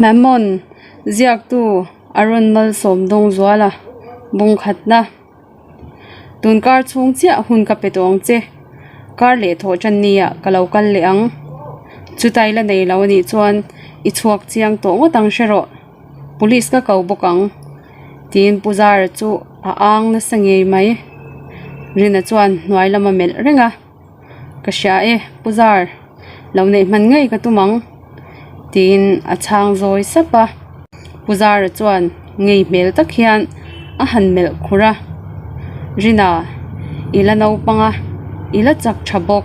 Mammon, ziaktu a rawn malsawm dawng zual a, bung khatna. Tun kar chhung chiah hun ka pe tawh ang che, kar leh thawh tan nia ka lo kal leh ang. Chutai la nei lo anih chuan i chhuak chiang tawh ngawt ang hre rawh, police ka ko bawk ang, tiin Pu Zara chu a ang nasa ngei mai. Rina chuan hnuai lam a melh reng a. Ka hria e, Pu Zar, lo neih hman ngei ka tum ang, tiin a chhang zawi sap a. Pu Zara chuan ngei hmel tak hian a han melh khur a, Rina, i la naupang a, i la chak tha bawk.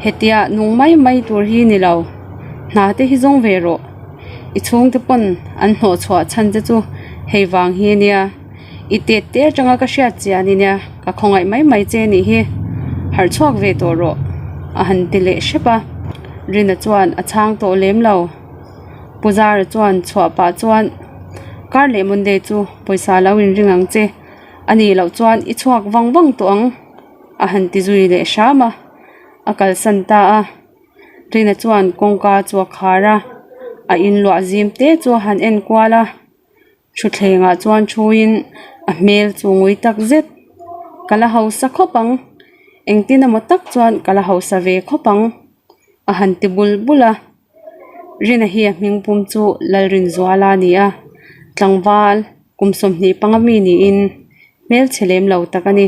Hetia nung mai mai tur hi ni lo, hna te hi zawng ve rawh. I chhungte pawn an hnawh chhuah chhan che chu hei vang hi nia. I tet te atanga ka hriat chian i nia, ka khawngaih mai mai che nih hi, harh chhuak ve tawh rawh, a han ti leh hrep a. Rina chuan a chhang tawh lem lo. Pu Zara chuan chhuah pah chuan, Kar leh Monday chu pawisa lo inring ang che, a nih loh chuan i chhuak vang vang tawh ang, a han ti zui leh hram a, a kalsan ta a. Rina chuan kawngka chu a khar a, a inluah zim te chu a han en kual a. Thutthlengah chuan thuin a hmel chu ngui tak zet. Ka la hausa khawp ang, engtin emaw tak chuan ka la hausa ve khawp ang, a han ti bul bul a. Rina hi a hming pum chu Lalrinzuala a ni a, tlangval kum 20 panga mi niin hmelchhe lem lo tak a ni.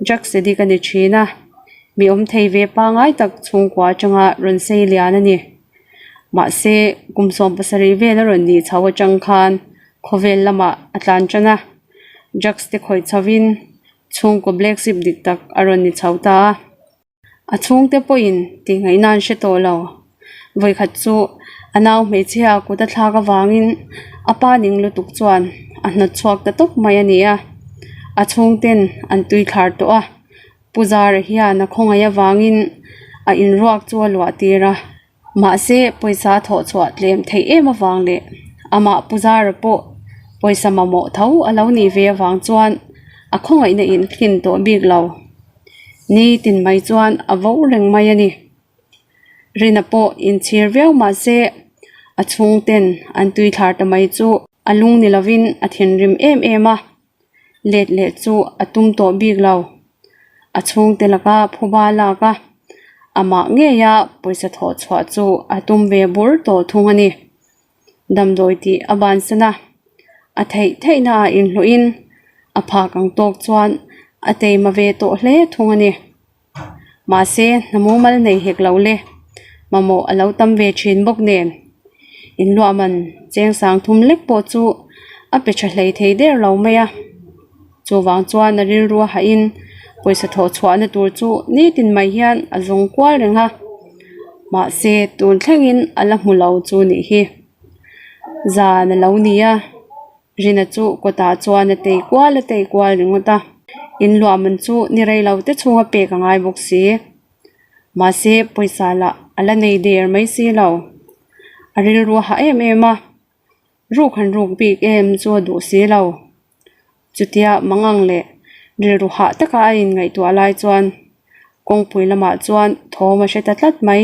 Drugs addict a ni thin a, mi awm thei ve pangai tak chhungkua atanga rawn sei lian a ni. Mahse, kum 17 vel a rawn nih chho atang khan khawvel lamah a tlan tan a, drugs te khawih chhovin chhungkaw black sheep dik tak a rawn ni chho ta a. A chhungte pawhin tihngaihnaa an hre tawh lo. Vawikhat chu a nau hmeichhia kut a thlak avangin a pa ning lutuk chuan a hnawt chhuak ta tawp mai a ni a, a chhungten an tui thlar tawh a. Pu Zara hian a khawngaih avangin a inruak chu a luah tir a, mahse pawisa a thawh chhuah tlem theih em avang leh amah Pu Zara pawh pawisa mamawh tho a lo nih ve avang chuan a khawngaihna in hlin tawh bik lo. Nitin mai chuan a vo reng mai a ni. Rina pawh inchhir viau mahse a chhungten an tuithlar ta mai chu a lung ni lovin a thinrim em em a. Let leh chu a tum tawh bik lo. A chhungte laka phuba lak a, amah ngeia pawisa thawh chhuah chu a tum ve bur tawh thung a ni. Damdawi tih a bansan a, a theih theihna ah inhlawhin a phak ang tawk chuan a teima ve tawh hle thung a ni. Mahse, hna mumal nei hek lo le, mamawh a lo tam ve thin bawk nen. Inluah man cheng sang thum lek pawh chu a pe tha hlei thei der lo mai a. Chuvang chuan a rilru a hahin pawisa thawh chhuahna tur chu nitin mai hian a zawng kual reng a. Mahse, tun thlengin a la hmu lo chu nih hi. Zan a lo ni a. Rina chu kawtah chuan a tei kual a tei kual ringawt a, inluah man chu ni rei lo te chhunga pek a ngai bawk si. Mahse pawisa lah a la nei der mai si lo. A rilru a hah em em a, ruk han ruk bik em chu a duh si lo. Chutia mangang leh rilru hah taka a inngaihtuah lai chuan kawngpui lamah chuan thawm a hre ta tlat mai.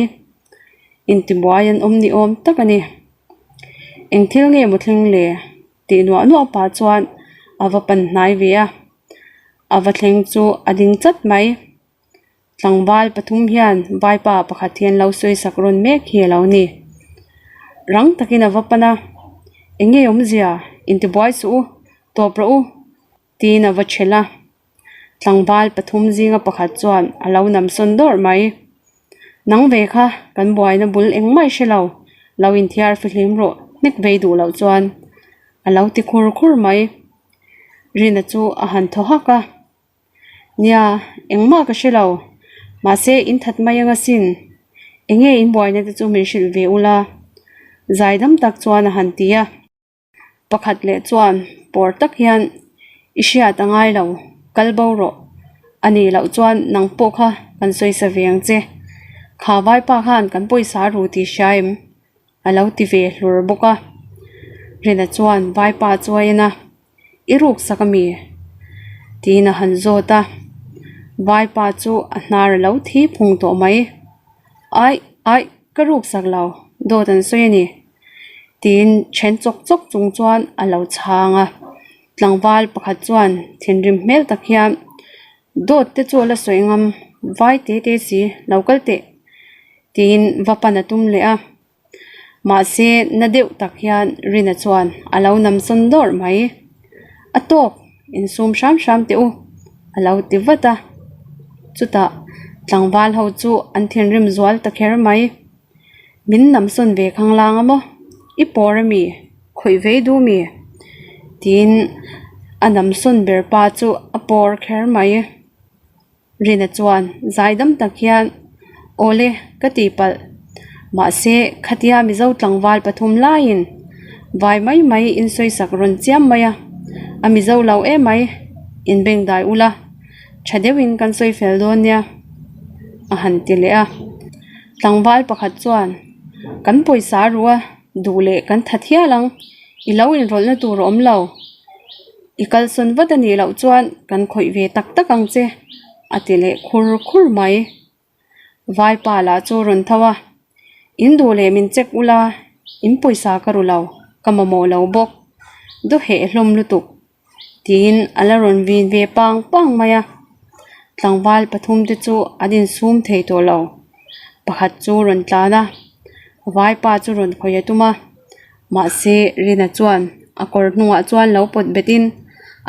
Intibuai an awm ni awm tak a ni. Eng thil nge maw thleng le? tih nuah nuah pah chuan a va pan hnai ve a, a va thleng chu a ding chat mai. Tlangval pathum hian vaipa pakhat hi an lo sawi sak rawn mek hi a lo ni. Rang takin a va pan a, Eng nge awmzia? Intibuai suh u, tawp rawh u! Tiin a va ṭhelh a, tlangval pathum zinga pakhat chuan a lo nam sawn dawrh mai. Nang ve kha kan buaina bul engmah i hre lo, lo inthiar fihlim rawh hnek vei duh loh chuan a lo ti khur khur mai. Rina chu a han thaw hak a, Nia, engmah ka hre lo, mahse in that mai anga sin, enge in buaina te chu min hrilh ve ula zaidam tak chuan a han ti a. Pakhat leh chuan pawr tak hian i hriat a ngai lo, kal bo rawh. A nih loh chuan nang pawh kha kan sawisa ve ang che. Kha vaipa khan kan pawisa ru tih hria em? A lo ti ve hlur bawk a. Rina chuan vaipa chu a en a, I ruksak a mi? Tiin a han zawt a. Vaipa chu a hnar a lo thi phung tawh mai. Aih, aih, ka ruksak lo, dawt an sawi a ni. Tiin then chawk chawk chung chuan a lo chhang a. Tlangval pakhat chuan thinrim hmel tak hian dawt te chu a la sawi ngam vai te te si lo kal teh tiin va pan a tum leh a. Mahse na deuh tak hian Rina chuan a lo nam sawn dawrh mai. A tawk insum hram hram teh u a lo ti vat a. Chutah tlangval ho chu an thinrim zual ta kher mai. Min nam sawn ve khanglang a maw? I pawr a mi? Khawih vei duh mi? Tiin a nam sawn ber pa chu a pawr kher mai. Rina chuan zaidam tak hian, Awle, ka tih palh. Mahse, khatia Mizo tlangval pathum laiin vai mai mai in sawisak rawn chiam mai a, a Mizo lo em mai, inbengdai ula, tha deuhin kan sawi fel dawn nia, a han ti leh a. Tlangval pakhat chuan, Kan pawisa ru a, duh leh kan tha thial ang, i lo inrawlhna tur a awm lo. I kalsawn vat a nih loh chuan kan khawih ve tak tak ang che, a ti leh khur khur mai. Vaipa lah chu rawn tho a, In duh leh min check ula, in pawisa ka ru lo, ka mamawh lo bawk, dawheh hlawm lutuk. Tiin a la rawn vin ve pang pang mai a, tlangval pathum te chu an insum thei tawh lo. Pakhat chu rawn tlan a, vaipa chu rawn khawih a tum a, mahse Rina chuan a kawr hnungah chuan lo pawt bet in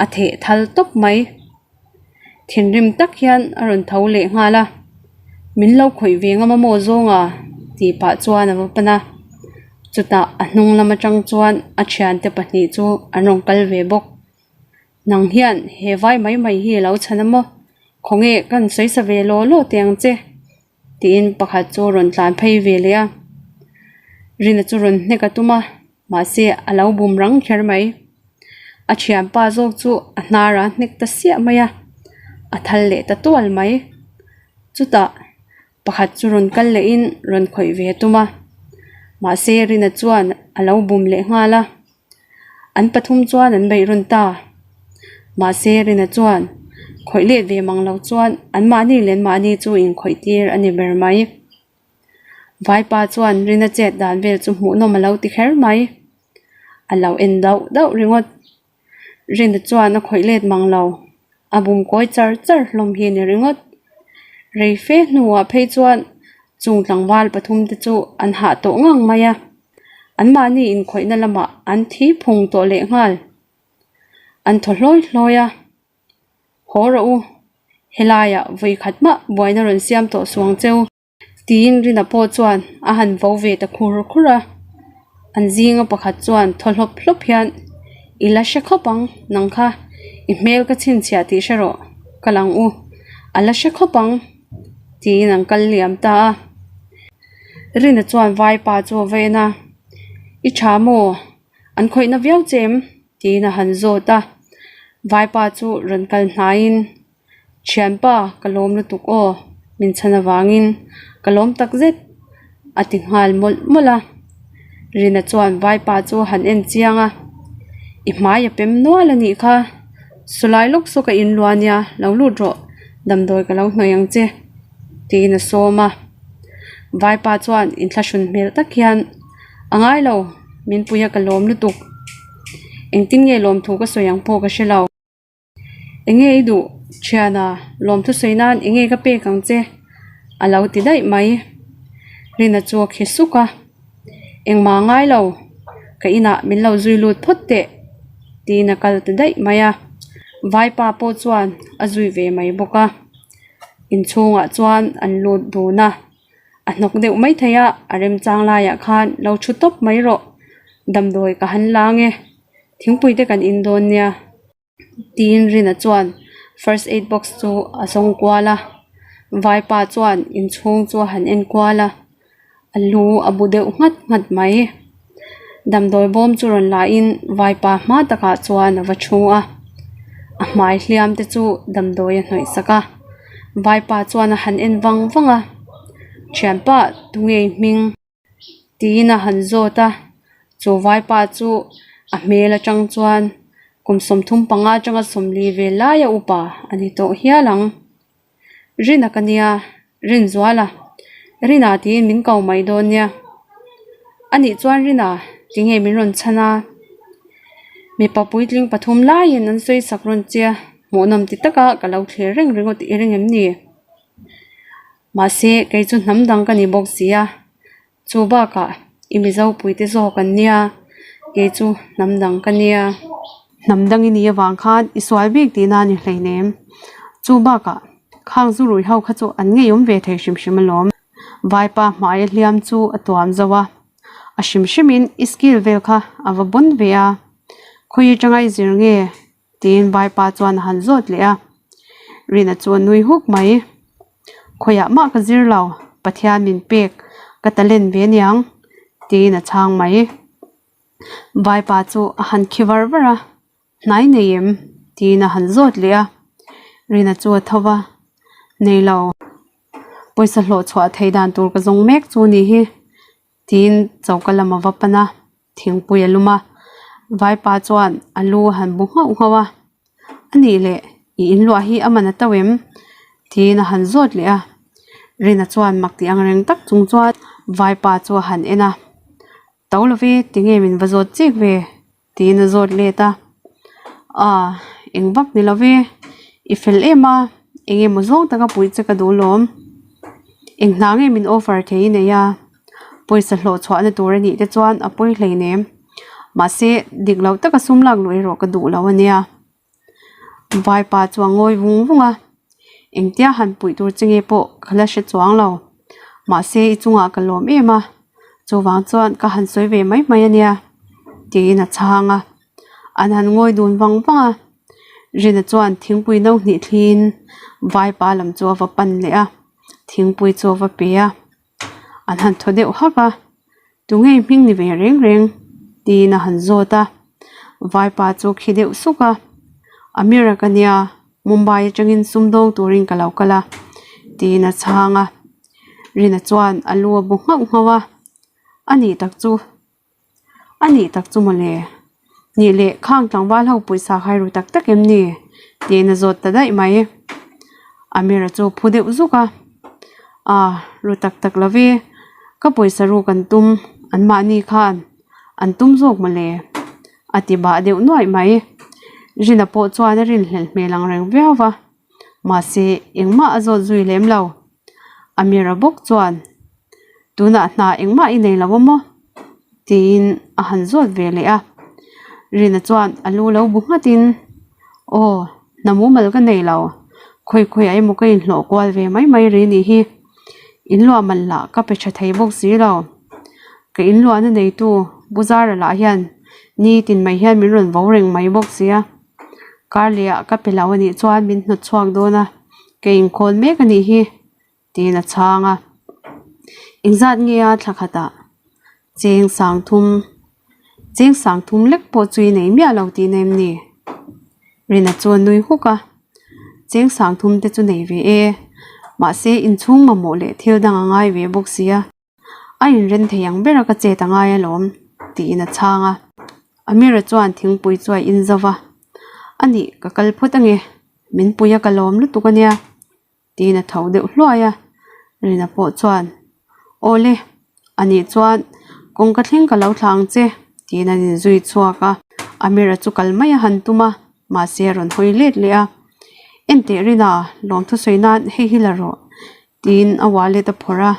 a theh thal tawp mai. Thinrim tak hian a rawn tho leh nghal a, Min lo khawih ve ngam a maw zawnga? tih pah chuan a va pan a. Chutah a hnung lam atang chuan a thiante pahnih chu an rawn kal ve bawk. Nang hian he vai mai mai hi a lo chhan a maw? Khawnge kan sawi sa ve law law teh ang che? Tiin pakhat chu a rawn tlan phei ve leh a. Rina chu rawn hnek a tum a, mahse a lo bum rang kher mai. A thianpa zawk chu a hnar a hnek ta siah mai a, a thal leh ta tual mai. Chutah Pakhat chu rawn kal lehin rawn khawih ve a tum a, mahse Rina chuan a lo bum leh nghal a, an pathum chuan an beih rawn ta. Mahse Rina chuan khawih let ve mang lo chuan anmahni leh anmahni chu inkhawih tir a ni ber mai. Vaipa chuan Rina chet dan vel chu hmuhnawm a lo ti kher mai, a lo en dauh dauh ringawt. Rina chuan a khawih let mang lo, a bum kawi char char hlawm hi a ni ringawt. Rei fe hnuah phei chuan chung tlangval pathum te chu an hah tawh ngang mai a, anmahni inkhawihna lamah an thi phung tawh leh nghal. An thaw hlawi hlawi a, Haw rawh u, helaiah vawi khat mah buaina rawn siam tawh suang cheu. Tiin Rina pawh chuan a han vo ve ta khur khur a, an zinga pakhat chuan thaw hlawp hlawp hian, I la hre khawp ang, nang kha i hmel ka chhinchhiah tih hre rawh, ka lang u, a la hre khawp ang, tiin an kal liam ta a. Rina chuan vaipa chu a va en a, I tha maw? An khawihna viau che em? tiin a han zawt a, vaipa chu rawn kal hnaiin, Thianpa, ka lawm lutuk aw, min chhan avangin ka lawm tak zet, a ti nghal mawlh mawlh a. Rina chuan vaipa chu a han en chiang a, I hmai a pem nual a nih kha, sawlai lawk saw ka inluah a nia, lo lut rawh, damdawi ka lo hnawih ang che, tiin a sawm a. Vaipa chuan inthlahrun hmel tak hian, A ngai lo, min puia ka lawm lutuk, engtin nge lawmthu ka sawi ang pawh ka hre lo. Enge i duh thiana lawmthu sawi nan enge ka pek ang che a lo ti daih mai. Rina chu a khi suk a, engmah ngai lo ka inah min lo zui lut phawt teh tiin a kal ta daih mai a. Vaipa pawh chuan a zui ve mai bawk a, inchhungah chuan an lut dun a, a hnawk deuh mai thei a, a remchang laiah khan lo thu tawp mai rawh damdawi ka han la ang e. Thingpui te kan in dawn nia tiin Rina chuan first aid box chu a zawng kual a, vaipa chuan inchhung chu a han en kual a, a lu a bu deuh nghat nghat mai. Damdawi bawm chu rawn la in vaipa hma takah chuan a va thu a, a hmai hliam te chu damdawi a hnawih sak a, vaipa chuan a han en vang vang a, thianpa tunge i hming? Tiin a han zawt a, chu vaipa chu a hmel atang chuan kum 35 atanga 40 vel laia upa a ni tawh hial ang. Rina ka nia, Rinzuala, Rina tiin min ko mai dawn nia. Anih chuan Rina, Tinge min rawn chhan a? Mipa puitling pathum laiin an sawi sak rawn che a, hmuhnawm ti taka ka lo thlir reng ringawt i ring em ni? Mahse, kei chu hnam dang ka ni bawk si a, chu bakah i Mizo puite zawk an nia, kei chu hnam dang ka nia. Hnam dang i nih avang khan i sual bik tihna a ni hleinem. Chu bakah khang zu rui ho kha chu an ngeiawm ve thei hrim hrim alawm. Vaipa hmaia hliam chu a tuam zo a. A hrim hrimin i skill vel kha a va bawn ve a, khawi atanga i zir nge? tiin vaipa chuan a han zawt leh a. Rina chu a nui huk mai. Khawiah mah ka zir lo, Pathian min pek ka talent ve aniang tiin a chhang mai. Vaipa chu a han khi var var a, Hnai nei em? tiin a han zawt leh a. Rina chu a tho va, Nei lo. Pawisa hlawh chhuah thei dan tur ka zawng mek chu ni hi tiin choka lam a va pan a, thingpui a lum a. Vaipa chuan a lu a han bu nghauh nghauh a, A nih leh i inluah hi a man a to em? tiin a han zawt leh a. Rina chuan mak tih angreng tak chung chuan Vaipa chu a han en a, To lo ve, tinge min va zawt chik ve? Tiin a zawt let a, Aw, eng vak ni lo ve, i fel em a, eng emaw zawng taka puih che ka duh lawm. Eng hna nge min offer thei i nei a, pawisa hlawh chhuahna tur a nih te chuan a pawi hleinem. Mahse, dik loh taka sum lak luh erawh ka duh lo a nia. Vaipa chu a ngawi vung vung a, engtia han puih tur che nge pawh ka la hre chuang lo. Mahse i chungah ka lawm em a, chuvang chuan ka han sawi ve mai mai a nia tiin a chhang a. An han ngawi dun vang vang a, Rina chuan thingpui no hnih thliin Vaipa lam chu a va pan leh a, thingpui chu a va pe a. An han thaw deuh hak a, Tunge hming ni ve reng reng? tiin a han zawt a. Vaipa chu khi deuh suk a, Amira ka nia, Mumbai atangin sumdawng turin ka lo kal a, tiin a chhang a. Rina chuan a lu a bu nghauh nghauh a, A nih tak chu. A nih tak chu mawle. Nih leh khang tlangval ho pawisa khai ru tak tak em ni? Tiin a zawt ta daih mai. Amira chu phu deuh zuk a, Aa, ru tak tak lo ve, ka pawisa ru kan tum, anmahni khan an tum zawk mawle a ti bah deuh nuaih mai. Rina pawh chuan a rinhlelh hmel ang reng viau va, mahse engmah a zawt zui lem lo. Amira bawk chuan, Tunah hna engmah i nei lo a maw? tiin a han zawt ve leh a. Rina chuan a lu lo bu nghatin, Aw, hna mumal ka nei lo. Khawi khawiah emaw ka inhlawh kual ve mai mai ri nih hi. Inluah man lah ka pe tha thei bawk si lo. Ka inluahna neitu Buzara lah hian nitin mai hian min rawn vo reng mai bawk sia. Kar lehah ka pe lo a nih chuan min hnawt chhuak dawn a, ka inkhawl mek a nih hi. Tiin a chhang a, engzat nge a thla khatah cheng sang thum cheng sang thum lek pawh chu i nei miah lo tihna em ni? Rina chu a nui huk a, cheng sang thum te chu nei ve e, mahse inchhung mamawh leh thil dang a ngai ve bawk sia. A inren thei ang ber a ka chet a ngai alawm, tiin a chhang a. Amira chuan thingpui chu a in zo va, A nih, ka kal phawt ange, min pui a ka lawm lutuk ania, tiin a tho deuh hluai a. Rina pawh chuan, Aw le, a nih chuan kawngka thleng ka lo thlah ang che, tiin an inzui chhuak a. Amira chu kal mai a han tum a, mahse a rawn hawi let leh a. Enteh Rina, lawmthu sawi nan hei hi la rawh, Tiin a wallet a phawrh a,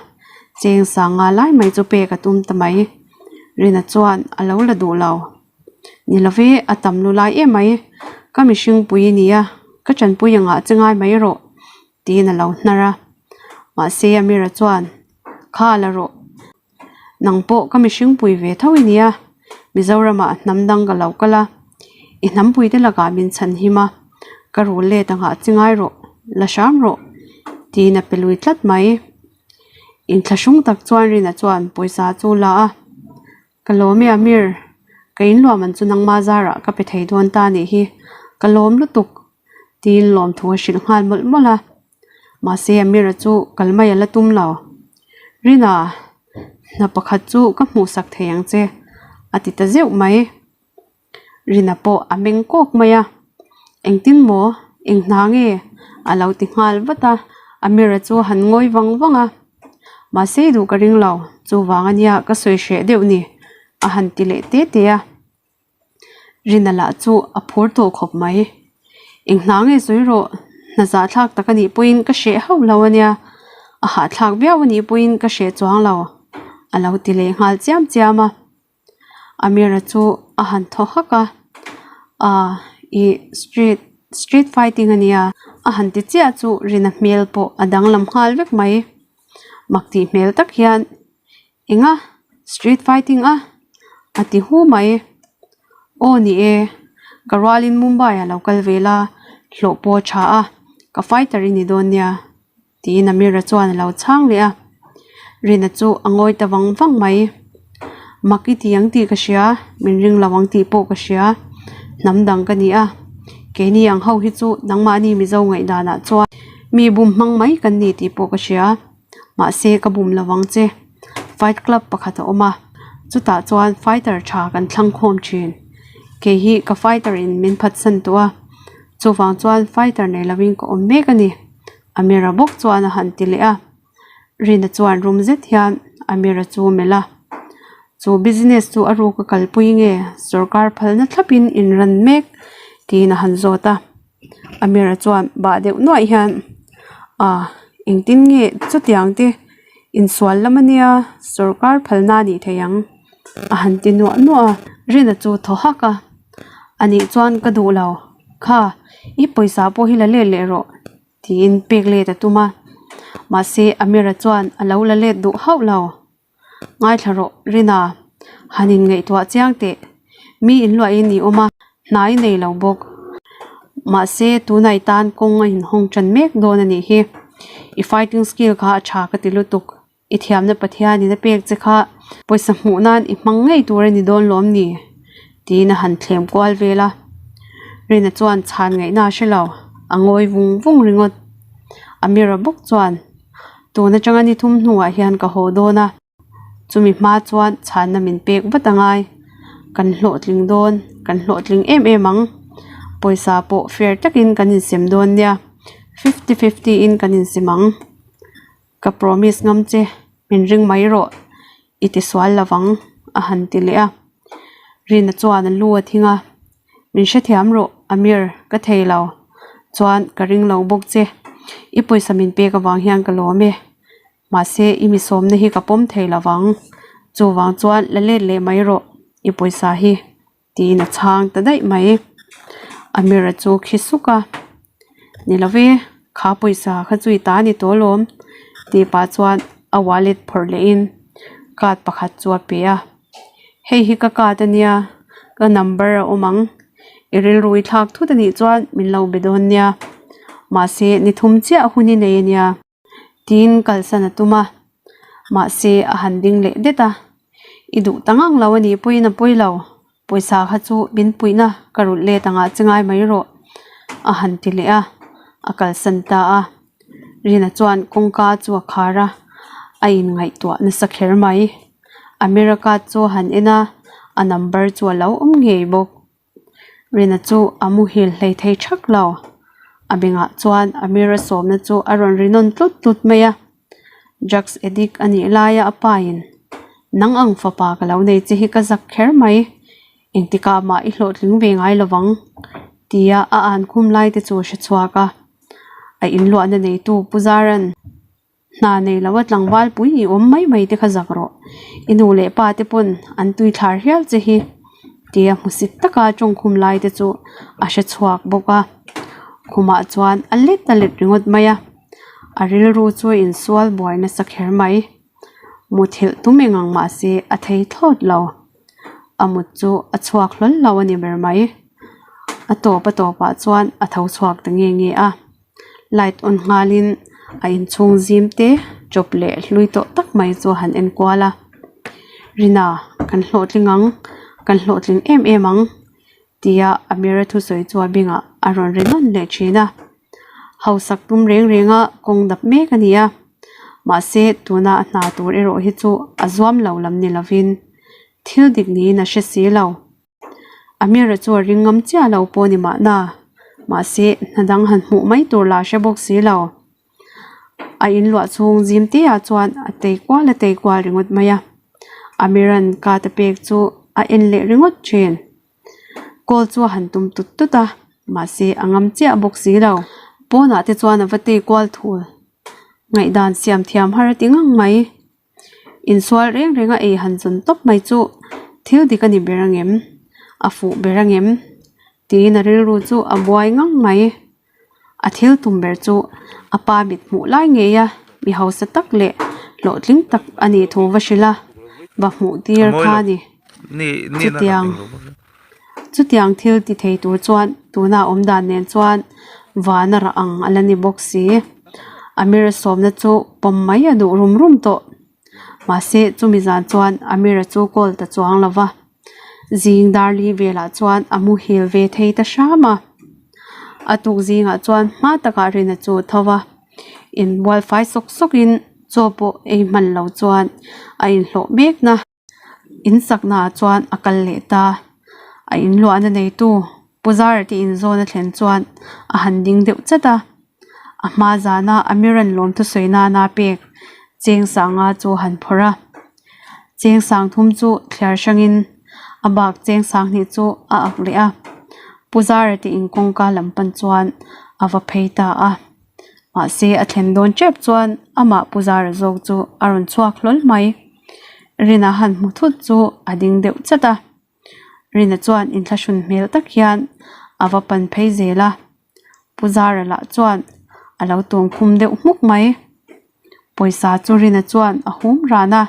cheng sanga lai mai chu pek a tum ta mai. Rina chuan a lo la duh lo. Ni love, a tam lu lai em mai, ka mihring pui i nia, ka tanpui angah che ngai mai rawh, tiin a lo hnar a. Mahse Amira chuan, Kha la rawh. Nang pawh ka mihring pui ve tho i nia, Mizoramah hnam dang ka lo kal a, i hnampui te lakah min chhan him a, ka rul let angah chi ngai rawh, la hram rawh, tiin a pe lui tlat mai. Inthlahrung tak chuan Rina chuan pawisa chu la a, Ka lawm e Amir, ka inluah man chu nangma zarah ka pe thei dawn ta nih hi, ka lawm lutuk, tiin lawmthu a hrilh nghal mawlh mawlh a. Mahse Amira chu kal mai a la tum lo. Rina, hna pakhat chu ka hmuhsak thei ang che, a ti ta zeuh mai. Rina pawh a meng kawk mai a, Engtin maw? Eng hna nge? a lo ti nghal vat a. Amira chu a han ngawi vang vang a, Mahse i duh ka ring lo, chuvang ania ka sawi hreh deuh ni. A han ti leh te te a. Rina lah chu a phur tawh khawp mai. Eng hna nge sawi rawh, hna zahthlak tak a nih pawhin ka hreh hauh lo a nia, a hahthlak viau a nih pawhin ka hreh chuang lo, a lo ti leh nghal chiam chiam a. Amira chu a han thaw hak a, Aaa ih street street fighting a nia a han ti chiah chu Rina hmel pawh a danglam nghal vek mai. Mak tih hmel tak hian Enga? Street fighting a? A ti hu mai. Aw ni e, ka rualin Mumbai ah lo kal ve la, hlawh pawh a tha a, ka fighter i ni dawn nia, tiin Amira chuan a lo chhang leh a. Rina chu a ngawi ta vang vang mai. Mak i ti ang tih ka hria, min ring lo ang tih pawh ka hria, hnam dang ka ni a, keini ang ho hi chu nangmahni Mizo ngaihdanah chuan mi bum hmang mai kan ni tih pawh ka hria. Mahse ka bum lo vang che. Fight club pakhat a awm a, chutah chuan fighter tha kan thlang khawm thin. Kei hi ka fighter in min phatsan tawh a, chuvang chuan fighter nei lovin ka awm mek a ni, Amira bawk chuan a han ti leh a. Rina chuan rum zet hian Amira chu a melh a, Chu business chu a ruk a kalpui nge sorkar phalna thlapin in ran mek? tiin a han zawt a. Amira chuan bah deuh nuaih hian ah engtin nge chutiang te insual lam ania sawrkar phalna a nih theih ang a han ti nuah nuah a Rina chu thaw hak a anih chuan ka duh lo kha i pawisa pawh hi la let leh rawh tiin pek let a tum a mahse Amira chuan a lo la let duh hauh lo. Ngaithla rawh, Rina, han in ngaihtuah chiang teh. Mi in luahin i awm a, hnai nei lo bawk. Mahse, tunah i tan kawng a inhawng tan mek dawn a nih hi. I fighting skill kha a tha ka ti lutuk. I thiamna Pathianin a pek che kha pawisa hmuh nan i hmang ngei tur a ni dawn lawm ni? Tiin a han thlem kual vel a. Rina chuan chhan ngaihna a hre lo, a ngawi vung vung ringawt. Amira bawk chuan. Tun atanga ni thum hnuah hian ka haw dawn a, chumi hma chuan chhanna min pek vat a ngai. Kan hlawhtling dawn, kan hlawhtling em em ang. Pawisa pawh fair takin kan insem dawn nia, fifty fifty in kan insem ang. Ka promise ngam che, min ring mai rawh, i ti sual lo vang, a han ti leh a. Rina chuan a lu a thing a, Min hrethiam rawh, Amir, ka thei lo. Chuan, ka ring lo bawk che. I pawisa min pek avang hian ka lawm e. Mahse, i mi sawmna hi ka pawm thei lo vang. Chuvang chuan la let leh mai rawh, i pawisa hi, tiin a chhang ta daih mai. Amir-a chu khi suk a, Ni lo ve, kha pawisa kha chu i ta ni tawh alawm, tih pah chuan a wallet phawrh lehin card pakhat chu a pe a. Hei hi ka card a nia, ka number a awm ang. I rilru i thlak thut a nih chuan min lo be dawn nia. Mahse, ni thum chiah hun i nei a nia. Tiin kalsan a tum a, mahse a han ding leh det a. I duh ta ngang lo a nih pawhin a pawi lo, pawisa kha chu min puihna ka rulh let angah che ngai mai rawh a han ti leh a, a kalsan ta a. Rina chuan kawngka chu a khar a, a inngaihtuah nasa kher mai. America chu a han en a, a number chu a lo awm ngei bawk. Rina chu a muhil hlei thei thak lo. A bengah chuan Amira sawmna chu a rawn ri nawn tlut tlut mai a. Drugs addict a nih laia a pain, Nang ang fapa ka lo nei che hi ka zak kher mai, engtikah mah i hlawhtling ve ngai lo vang, tia a an khum lai te chu a hre chhuak a. A inluahna neitu Pu Zaran. Hna nei lo a tlangval pui i awm mai mai te kha zak rawh. I nu leh pa te pawn an tui thlar hial che hi tia hmusit taka tawngkhum lai te chu a hre chhuak bawk a. Khumah chuan a let a let ringawt mai a, a rilru chu a insual buai nasa kher mai. Muthilh tum eng ang mahse a thei thlawt lo. A mut chu a chhuak hlawl lo a ni ber mai. A tawp a tawpah chuan a tho chhuak ta nge nge a. Light on nghalin a inchhung zim te chawp leh hlui tawh tak mai chu a han en kual a Rina kan hlawhtling ang kan hlawhtling em em ang tia Amira thusawi chu a bengah a rawn ri nawn leh thin a hausak tum reng reng a kawng dap mek a ni a mahse tuna a hna tur erawh hi chu a zuam lo lam ni lovin thil dik niin a hre si lo. Amira chu a ring ngam chiah lo pawh a ni mahna, mahse hna dang han hmuh mai tur lah hre bawk si lo. A inluah chhung zim te ah chuan a tei kual a tei kual ringawt mai a, Amira'n card a pek chu. a en leh ringawt thin. Call chu a han tum tut tut a, mahse a ngam chiah bawk si lo. Pawnah te chuan a va tei kual thul. Ngaihdan siam thiam har a ti ngang mai. Insual reng reng a ei han zawn tawp mai chu thil dik a ni ber angem? A fuh ber angem? Tiin a rilru chu a buai ngang mai. A thil tum ber chu a pa mit hmuh lai ngei a, mi hausa tak leh hlawhtling tak a nih thu va hrilh a, va hmuh tir kha a ni. Chutiang chutiang thil ti thei tur chuan tuna awm dan nen chuan van a rah ang a la ni bawk si. Amira sawmna chu pawm mai a duh rum rum tawh. Mahse chumi zan chuan Amira chu call ta chuang lo va. Zing darli velah chuan a muhil ve thei ta hram a. A tuk zingah chuan hma takah Rina chu a tho va, inbual fai sawk sawkin chaw pawh ei hman lo chuan a inhlawh mekna insaknaah chuan a kal leh ta. A inluahna neitu Pu Zara te inzawn a thlen chuan a han ding deuh chat a, a hma zana Amiran lawm thusawi nana pek cheng sanga chu a han phawrh a. Cheng sang thum chu thliar hrangin a bak cheng sang hnih chu a ak leh a, Pu Zara te in kawngka lam pan chuan a va phei ta a. Mahse a thlen dawn tep chuan amah Pu Zara zawk chu a rawn chhuak hlawl mai. Rina han hmu thut chu a ding deuh chat a. Rina chuan inthlahrun hmel tak hian a va pan phei zel a, Pu Zara lah chuan a lo tuam khum deuh hmuk mai. Pawisa chu Rina chuan a hum ran a,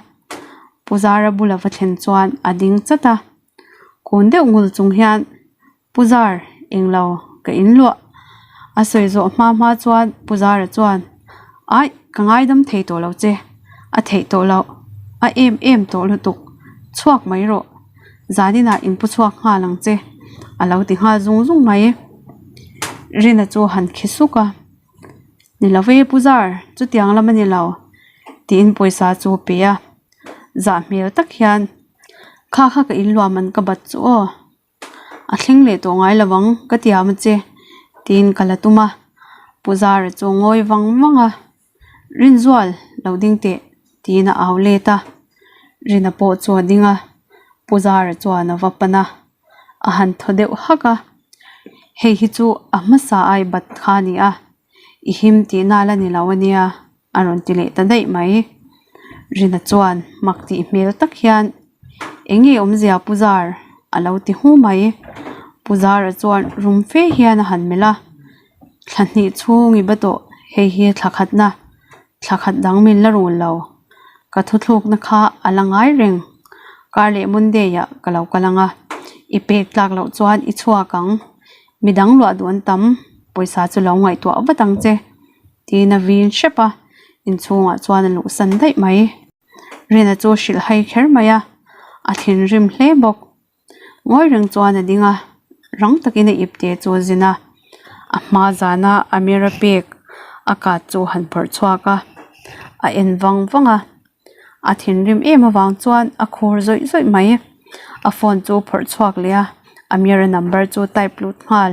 Pu Zara bula va thlen chuan a ding chat a, kun deuh ngul chung hian Pu Zar, englo ka in luah. A sawi zawh hma hma chuan Pu Zara chuan, Aih, ka ngaidam thei tawh lo che, a theih tawh loh, a em em tawh lutuk, chhuak mai rawh, zaninah in pu chhuak nghal ang che, a lo ti nghal zung zung mai. Rina chu han khi suk a, Ni lo ve Pu Zar, chutiang lam a ni lo, tiin pawisa chu a pe a, zah hmel tak hian, Kha kha ka in luah man ka bat chu aw. A thleng leh tawh ngai lo ang ka ti am che tiin ka la tum a, Pu Zara chu ngawi vang vang a, Rinzual lo ding teh tiin a au let a, Rina pawh chu a ding a, Pu Zara chuan a va pan a, a han thaw deuh hak a, hei hi chu a hmasa ai bat kha a ni a, i him tihna la ni lo a nia a rawn ti leh ta daih mai. Rina chuan mak tih hmel tak hian eng nge awmzia Pu Zar a lo ti hu mai. Pu Zara chuan rum fe hian a han melh a, thla hnih chhung i ba tawh hei hi thla khatna thla khat dang min la rul lo. Ka thuthlukna kha a la ngai reng. Kar leh Monday ah ka lo kal ang a, i pek tlak loh chuan i chhuak ang. Midang luah duh an tam, pawisa chu lo ngaihtuah vat ang che. Tiin a vin hrep a, inchhungah chuan a luhsan daih mai. Rina chu a hrilh hai kher mai a, a thinrim hle bawk. Ngawi reng chuan a ding a, rang takin a ipte chu a zin a. A hma zana Amira pek a kat chu a han phawrh chhuak a, a en vang vang a. A thinrim em avang chuan a khur zawih zawih mai. A phone chu a phawrh chhuak leh a, Amira number chu type lut nghal.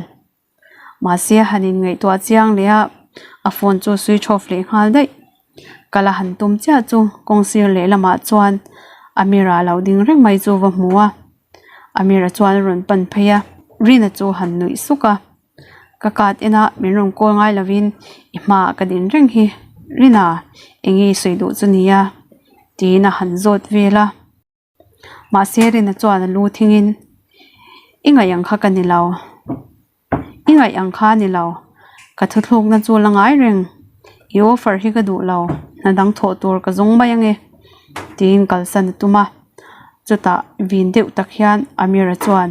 Mahse a han inngaihtuah chiang leh a, a phone chu switch off leh nghal daih. Kal a han tum chiah chu kawngsir lehlamah chuan Amira lo ding reng mai chu va hmu a. Amira chuan a rawn pan phei a, Rina chu han nuih suk a. Ka card en a min rawn call ngai lovin i hmaah ka din reng hi Rina eng nge i sawi duh chu nia tiin a han zawt vel a. Mahse Rina chuan a lu thingin i ngaih ang kha ka ni lo i ngaih ang kha a ni lo ka thuthlukna chu la ngai reng i offer hi ka duh lo hna dang thawh tur ka zawng mai ange tiin kalsan a tum a chutah vin deuh tak hian Amira chuan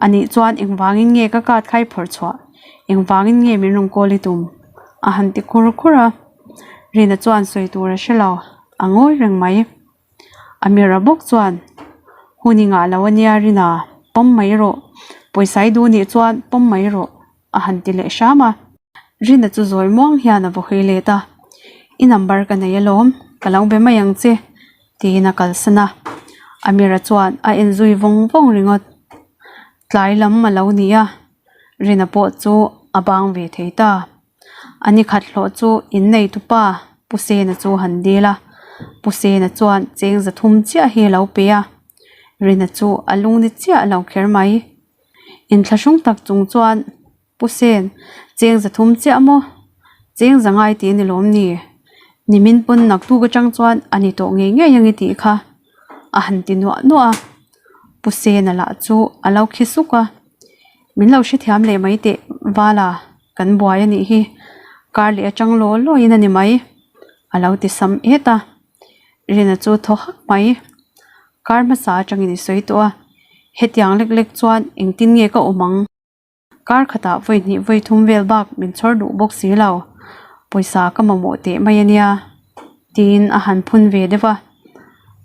anih chuan engvangin nge ka card kha i phawrh chhuah engvangin nge min rawn call i tum a han ti khur khur a Rina chuan sawi tur a hre lo a ngawi reng mai. Amira bawk chuan, Hun i ngah lo ania Rina, pawm mai rawh. Pawisa i duh nih chuan pawm mai rawh, a han ti leh hram a. Rina chu zawi muang hian a va hawi let a, I number ka nei alawm, ka lo be mai ang che, tiin a kalsan a. Amira chuan a en zui vawng vawng ringawt. Tlai lam a lo ni a, Rina pawh chu a bang ve thei ta. A ni khat hlawh chu innei tupa Pu Sena chu han dil a, Pu Sena chuan cheng za thum chiah hi a lo pe a. Rina chu a lungni chiah lo kher mai. Inthlahrung tak chung chuan Pu Sen, cheng 300 chiah maw? Cheng za ngai tih a ni lawm ni? Nimin pawn naktuk atang chuan a ni tawh ngei ngei ang i tih kha a han ti nuah nuah a. Pu Sena lah chu a lo khi suk a, Min lo hrethiam leh mai teh Vala, kan buai a nih hi. Kar leh atang law lawin a ni mai a lo ti sam et a. Rina chu thaw hak mai. Kar hmasa atangin i sawi tawh a, hetiang lek lek chuan engtin nge ka awm ang? Kar khatah vawi hnih vawi thum vel bak min chhawr duh bawk si lo, pawisa ka mamawh teh mai a nia, tiin a han phun ve deuh a.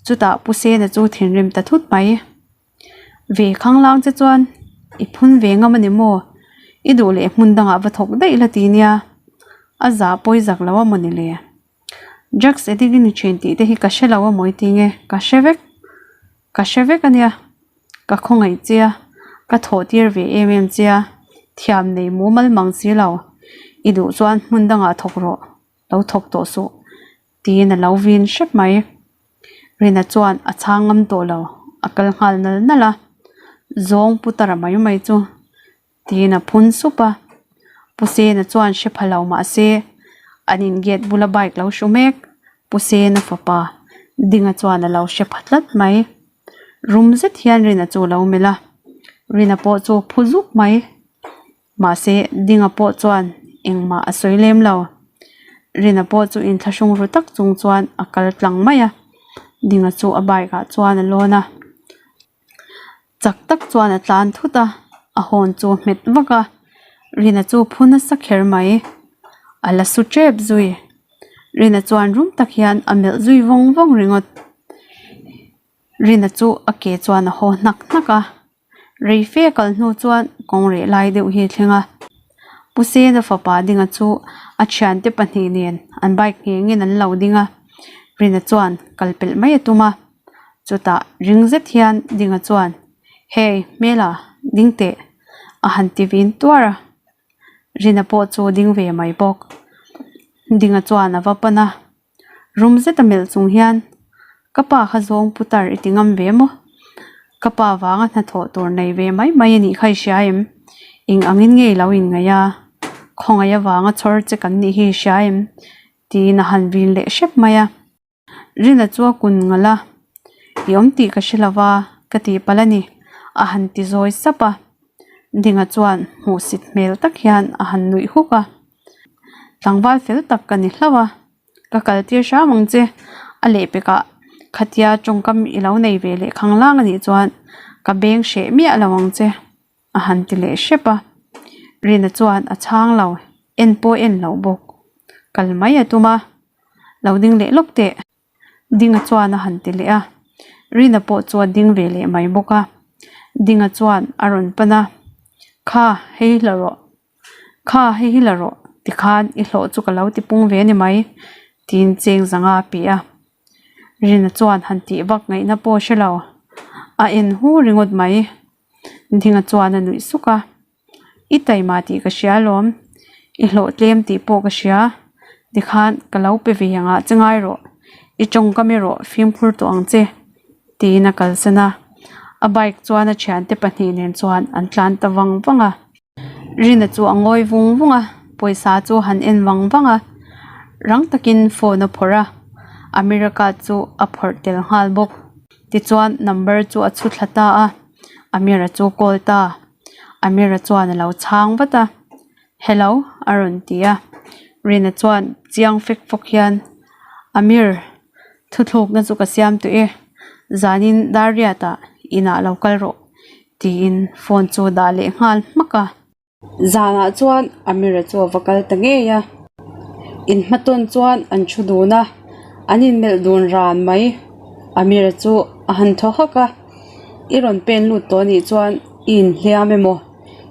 Chutah Pu Sena chu thinrim ta thut mai. Ve khanglang che chuan i phun ve ngam a ni maw? I duh leh hmun dangah va thawk daih la ti nia, a zah pawi zak lo a maw ni le? Drugs addict i ni thin tih te hi ka hre lo a maw i ti nge? Ka hre vek, ka hre vek a nia. Ka khawngaih che a, ka thawh tir ve em em che a, thiam nei mumal mang si lo, i duh chuan hmun dangah thawk rawh, lo thawk tawh suh, tiin a lo vin hrep mai. Rina chuan a chhang ngam tawh lo, a kal nghal nal nal a, zawng putara mai mai chu Tiin a phun sup a, Pu Sena chuan hre pha lo mah se an in gate bula bike lo hru mek, Pu Sena fapa Dinga chuan a lo hre pha tlat mai. Rum zet hian Rina chu a lo melh a, Rina pawh chu a phu zuk mai. Mahse Dinga pawh chuan engmah a sawi lem lo. Rina pawh chu inthlahrung ru tak chung chuan a kal tlang mai a, Dinga chu a bike ah chuan a lawn a. Chak tak chuan a tlan thut a, a hawn chu a hmet vak a, Rina chu phu nasa kher mai. A la su tep zui. Rina chuan rum tak hian a melh zui vawng vawng ringawt. Rina chu a ke chuan a haw hnak hnak a, rei fe kal hnu chuan kawng reh lai deuh hi a thleng a. Pu Sena fapa dinga chu a thiante pahnih nen an bike nghengin an lo ding a, Rina chuan kal pelh mai a tum a. Chutah ring zet hian Dinga chuan, Hey, hmela, ding teh, a han ti vin tuar a. Rina pawh chu ding ve mai bawk. Dinga chuan a va pan a, rum zeta melh chung hian, Ka pa kha zawng putar i ti ngam ve maw? Ka pa vanga hnathawh tur nei ve mai mai a nih kha i hria em? Eng angin nge i lo inngaih a? Khawngaih avanga chhawr che kan nih hi i hria em? tiin a han vin leh hrep mai a. Rina chu a kun ngalh a, I awm tih ka hre lo va, ka tih palh a ni, a han ti zawi sap a. Dinga chuan hmuhsit hmel tak hian a han nuih huk a, Tlangval fel tak ka ni hlauh a, ka kal tir hram ang che, a lehpekah khatia tawngkam i lo nei ve leh khanglang a nih chuan ka beng hreh miah lo ang che, a han ti leh hrep a. Rina chuan a chhang lo, en pawh en loh bawk, kal mai a tum a. Lo ding leh lawk teh. Dinga chuan a han ti leh a. Rina pawh chu a ding ve leh mai bawk a. Dinga chuan a rawn pan a, Kha, hei hi la rawh. Kha, hei hi la rawh. Tikhan i hlawh chu ka lo ti pung ve a ni mai, tiin cheng zanga a pe a. Rina chuan han tih vak ngaihna pawh a hre lo. A en hu ringawt mai. Dinga chuan a nuih suk a. I taima tih ka hria alawm, i hlawh tlem tih pawh ka hria, tikhan ka lo pe ve angah che ngai rawh, i tawngkam erawh fimkhur tawh ang che, tiin a kalsan a. A bike chuan a thiante pahnih nen chuan an tlan ta vang vang a. Rina chu a ngawi vung vung a, pawisa chu a han en vang vang a, rang takin phone a phawrh a, America chu a phawrh tel nghal bawk. Tichuan number chu a chhu thla ta a, Amira chu call ta. Amira chuan a lo chhang vat a, Hello a rawn ti a. Rina chuan chiang fek fawk hian, Amir, thuthlukna chu ka siam tawh e, zanin dar riatah inah lo kal rawh tiin phone chu dah leh nghal hmak a. Zanah chuan Amira chu a va kal ta ngei a, inhmatawn chuan an thu dun a, an inmelh dun ran mai. Amira chu a han thaw hak a, I rawn pen lut tawh anih chuan i inhliam emaw?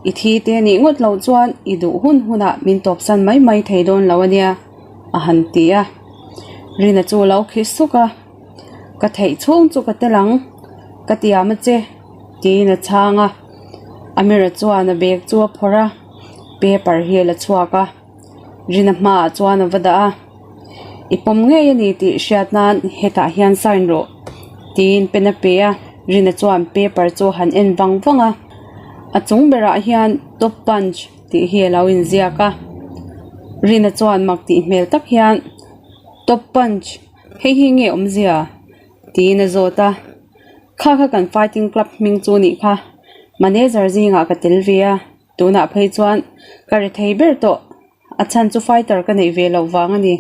I thi te anih ngawt loh chuan i duh hun hunah min tawpsan mai mai thei dawn lo ania, a han ti a. Rina chu a lo khi suk a, Ka theih chhung chu ka tel ang, ka tiam a che, tiin a chhang a. Amira chuan a bag chu a phawrh a, paper hi a la chhuak a, Rina hmaah chuan a va dah a, I pawm ngei a ni tih hriat nan hetah hian sign rawh, tiin pen a pe a. Rina chuan paper chu han en vang vang a, a chung berah hian top punch tih hi a lo inziak a. Rina chuan mak tih hmel tak hian top punch hei hi nge awmzia tiin a zawt a. Kha kha kan fighting club hming chu nih kha manager zingah ka tel ve a, tunah phei chuan ka ri thei ber tawh a chhan chu fighter ka neih ve loh vang a ni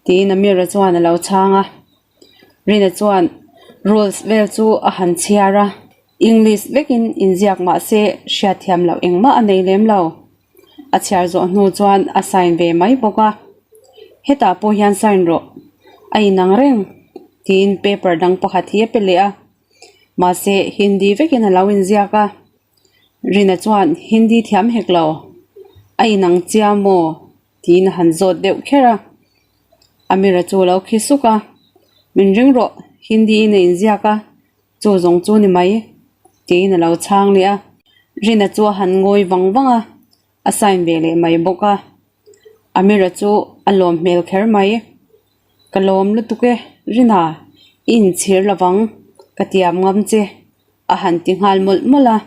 tiin Amira chuan a lo chhang a. Rina chuan rules vel chu a han chhiar a, English vekin inziak mah se hriatthiam loh engmah a nei lem lo. A chhiar zawh hnu chuan a sign ve mai bawk a, Hetah pawh hian sign rawh, a inang reng tiin paper dang pakhat hi a pe leh a, mahse Hindi vekin a lo inziak a. Rina chuan Hindi thiam hek lo, a inang chia maw tiin a han zawt deuh kher a. Amira chu a lo khi suk a, Min ring rawh, Hindi in a inziak a, chu zawng chu ni mai, tiin a lo chhang leh a. Rina chu a han ngawi vang vang a, a sign ve leh mai bawk a. Amira chu a lawm hmel kher mai, Ka lawm lutuk e, Rina, i inchhir lovang, ka tiam ngam che, a han ti nghal mawlh mawlh a.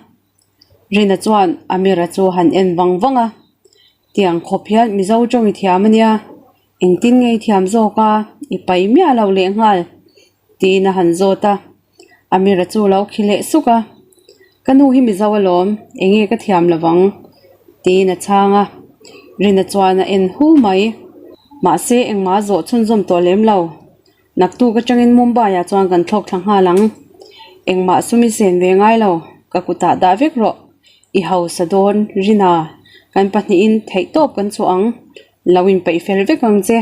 Rina chuan Amira chu a han en vang vang a, Tiang khawp hian Mizo tawng i thiam a nia, engtin nge i thiam zawk a, i pai miah lo leh nghal tiin a han zawt a. Amira chu a lo khi leh suk a, Ka nu hi Mizo alawm, enge ka thiam lovang tiin a chhang a. Rina chuan a en hu mai, mahse engmah a zawh chhunzawm tawh lem lo. Naktuk atangin Mumbai ah chuan kan thlawk thla nghal ang. Engmah sum i sen ve ngai lo, ka kutah dah vek rawh. I hausa dawn, Rina, kan pahnihin theih tawp kan chhuah ang. Lo inpeih fel vek ang che,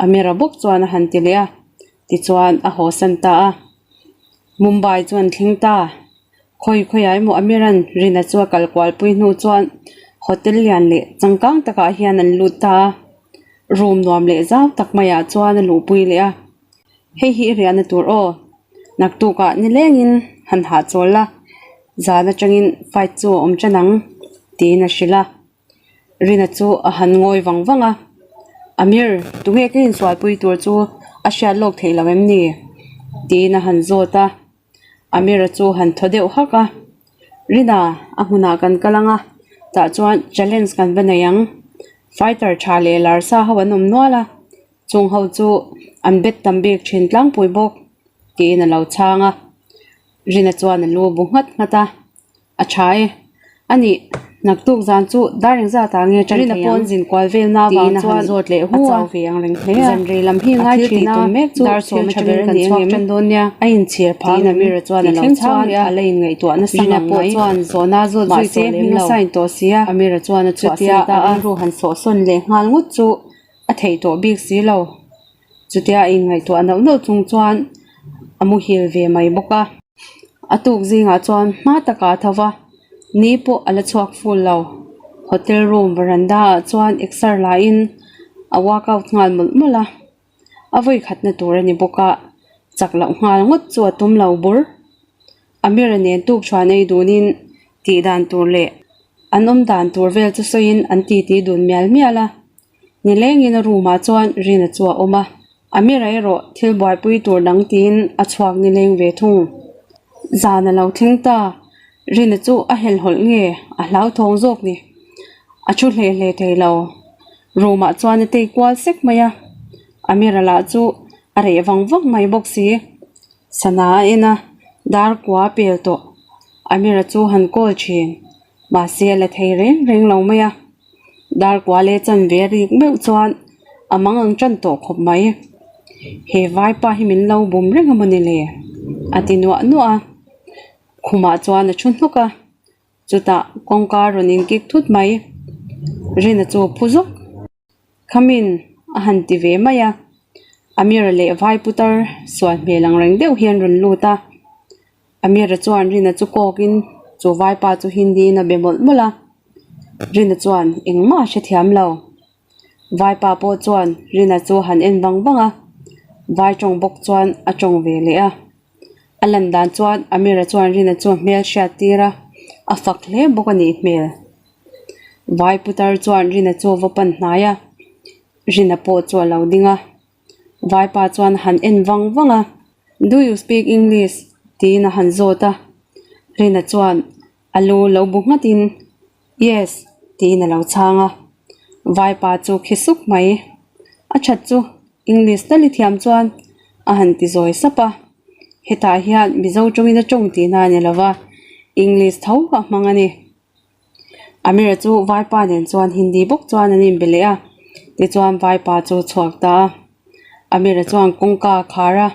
Amira bawk chuan a han ti leh a. Tichuan a haw san ta a. Mumbai chu an thleng ta. Khawi khawiah emaw Amiran Rina chu a kal kualpui hnu chuan hotel lian leh changkang takah hian an lut ta a. Room nuam leh zau tak maiah chuan a luhpui leh a, Hei hi i riahna tur aw, naktukah nilengin han hahchawl la, zan atangin fight chu a awm tan ang, tiin a hrilh a. Rina chu a han ngawi vang vang a, Amir, tunge ka insualpui tur chu a hriat lawk theih lo em ni? tiin a han zawt a. Amira chu han thaw deuh hak a, Rina, a hmunah kan kal ang a, tah chuan challenge kan va nei ang. Fighter tha leh lar sa ho an awm nual a, chung ho chu an bet tam bik thin tlangpui bawk, tiin a lo chhang a. Rina chuan a lu bu nghat nghat a. A tha e. A nih, naktuk zan chu dar engzat ah nge tan thei ang? Zin kual vel na vang chuan zawt leh hu a ve ang reng hle a. Zan rei lam hi ngai thin a, mek chu dar sawm atangin kan chhuak tan dawn nia. A inchhir phah ang Amira chuan a lo chhang leh a, a la inngaihtuah nasa ngang mai. Chuan zawhna zawt zui tawh lem lo. Sign tawh si a, Amira chuan a chhuah san ta a. Rilru han sawh sawn leh nghal ngawt chu a theih tawh bik si lo. Chutia a inngaihtuah nauh nauh chung chuan a muhil ve mai bawk a. A tuk zingah chuan hma takah a tho va, ni pawh a la chhuak ful lo. Hotel room veranda ah chuan exer lahin a workout nghal mawlh mawlh a. A vawi khatna tur a ni bawk a, chak loh nghal ngawt chu a tum lo bur. Amira nen tuk chhuan ei dunin tih dan tur leh an awm dan tur vel chu sawiin an titi dun mial mial a. Nilengin a room ah chuan Rina chu a awm a, Amira erawh thil buaipui tur dang tiin a chhuak nileng ve thung. Zan a lo thleng ta, Rina chu a helhhawlh nge a hlauthawng zawk ni? A thu hle hle thei lo. Room ah chuan a tei kual sek mai a, Amira lah chu a reh vang vang mai bawk si. Sana a en a, dar kua a pel tawh. Amira chu han call thin, mahse a la thei reng reng lo mai a. Darkua leh chanve rik meuh chuan a mang ang tan tawh khawp mai. He vaipa hi min lo bum reng a mawni le? A ti nuah nuah a. Khumah chuan a thu hnawk a, chutah kawngka rawn inkik thut mai. Rina chu a phu zawk. Khamin a han ti ve mai a. Amira leh vai putar sual hmel ang reng deuh hian rawn lut a. Amira chuan Rina chu kawkin chu vaipa chu Hindi in a be mawlh mawlh a, Rina chuan engmah a hrethiam lo. Vaipa pawh chuan Rina chu a han en vang vang a, vai tawng bawk chuan a tawng ve leh a. A lan dan chuan Amira chuan Rina chu a hmel hriat tir a, a fak hle bawk a nih hmel. Vai putar chuan Rina chu a va pan hnai a, Rina pawh chu a lo ding a. Vaipa chuan han en vang vang a, Do you speak English? Tiin a han zawt a. Rina chuan a lu lo bu nghatin, Yes, tiin a lo chhang a. Vaipa chu khi suk mai. A that chu English tal i thiam chuan a han ti zawi sap a. Hetah hian Mizo tawngin a tawng tihna a ni lo va, English tho a hmang a ni. Amira chu Vaipa nen chuan Hindi bawk chuan an inbe leh a, tichuan Vaipa chu a chhuak ta a. Amira chuan kawngka a khar a,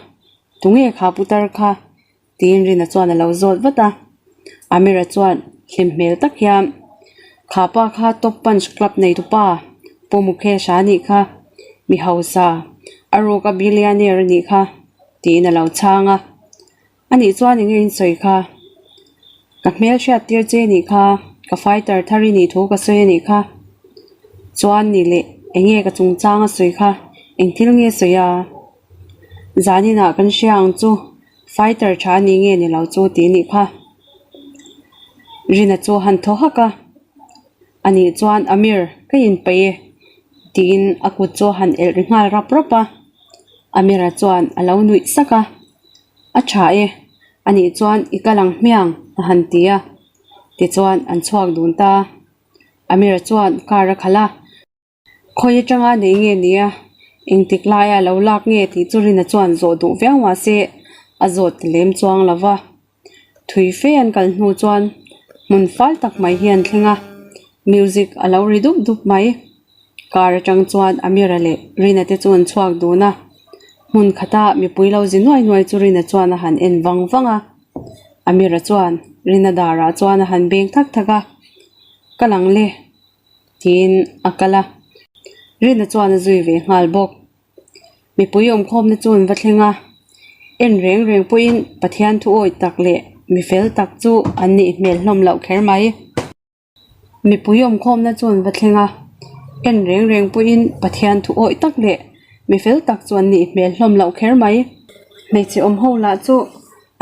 Tunge kha putar kha? tiin Rina chuan a lo zawt vat a. Amira chuan hlim hmel tak hian, Kha pa kha Top Punch Club neitupa Pu Mukesh a nih kha, mi hausa, a ruk a billionaire a nih kha, tiin a lo chhang a. A nih chuan eng nge in sawi kha? Ka hmel hriat tir che nih kha, ka fighter thar i nih thu ka sawi a nih kha. Chuan ni leh eng nge ka chungchang a sawi kha, eng thil nge sawi a? Zaninah kan hria ang chu fighter tha a ni nge ni lo chu tih nih kha. Rina chu a han thaw hak a, a nih chuan Amir ka inpeih e tiin a kut chu a han elh ri nghal rap rap a. Amira chuan a lo nuih sak a. A tha e, a nih chuan i kal ang hmiang a han ti a, tichuan an chhuak dun ta. Amira chuan car a khalh a, khawi atanga nei nge nia, engtik laia lo lak nge tih chu Rina chuan zawh duh viau mahse a zawt ti lem chuang lo va. Thui fe an kal hnu chuan hmun fal tak mai hi an thleng a, music a lo ri dup dup mai. Car atang chuan Amira leh Rina te chu an chhuak dun a, hmun khata mipui lo zi nuai nuai chu Rina chuan a han en vang vang a. Amira chuan Rina darah chuan a han beng thak thak a, Ka lang le tiin a kal a, Rina chuan a zui ve nghal bawk. Mipui awmkhawmna chu an va thleng a, en reng reng pawhin Pathian thu awih tak leh mi fel tak chu an nih hmel hlawm loh kher mai. Mipui awmkhawmna chu an va thleng a, en reng reng pawhin Pathian thu awih tak leh mi fel tak chu an nih hmel hlawm loh kher mai. Hmeichhe awm ho lah chu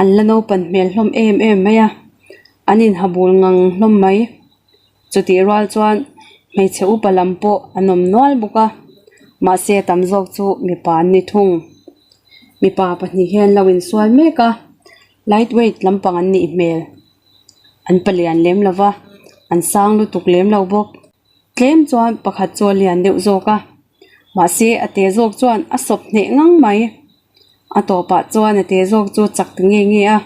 an la naupan hmel hlawm em em mai a, an inha bul ngang hlawm mai. Chutih rual chuan hmeichhe upa lam pawh an awm nual bawk a, mahse tam zawk chu mipa an ni thung. Mipa pahnih hian lo insual mek a, light weight lampang an nih hmel. An palian lem lo va, an sang lutuk lem lo bawk. Tlem chuan pakhat chu a lian deuh zawk a, mahse a te zawk chuan a sawp hneh ngang mai. A tawpah chuan a te zawk chu chak ta nge nge a,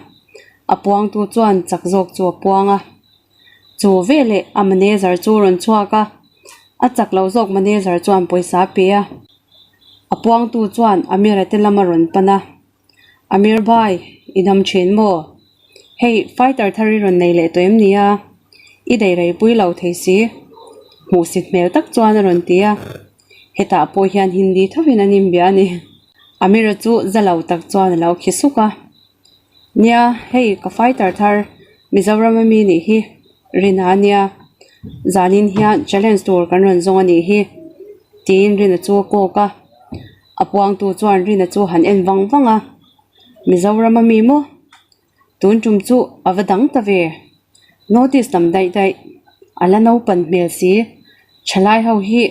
a puangtu chuan chak zawk chu a puang a. Chu veleh a manager chu a rawn chhuak a, a chak lo zawk manager chuan pawisa a pe a. A puangtu chuan Amira te lam a rawn pan a. Amir bhai, i dam thin maw? Hei, fighter thar i rawn nei leh tawh em nia? I dei rei pui lo thei si. Hmuhsit hmel tak chuan a rawn ti a. Hetah pawh hian Hindi thovin an inbia a ni. Amira chu za lo tak chuan a lo khi suk a. Nia, hei ka fighter thar Mizoram ami nih hi Rina a nia. Zanin hian challenge tur kan rawn zawng a nih hi, tiin Rina chu a kawk a. A puangtu chuan Rina chu han en vang vang a, Mizoram ami maw? Tun tum chu a va dang ta ve. Notice lam daih daih, a la naupan hmel si. Thalai ho hi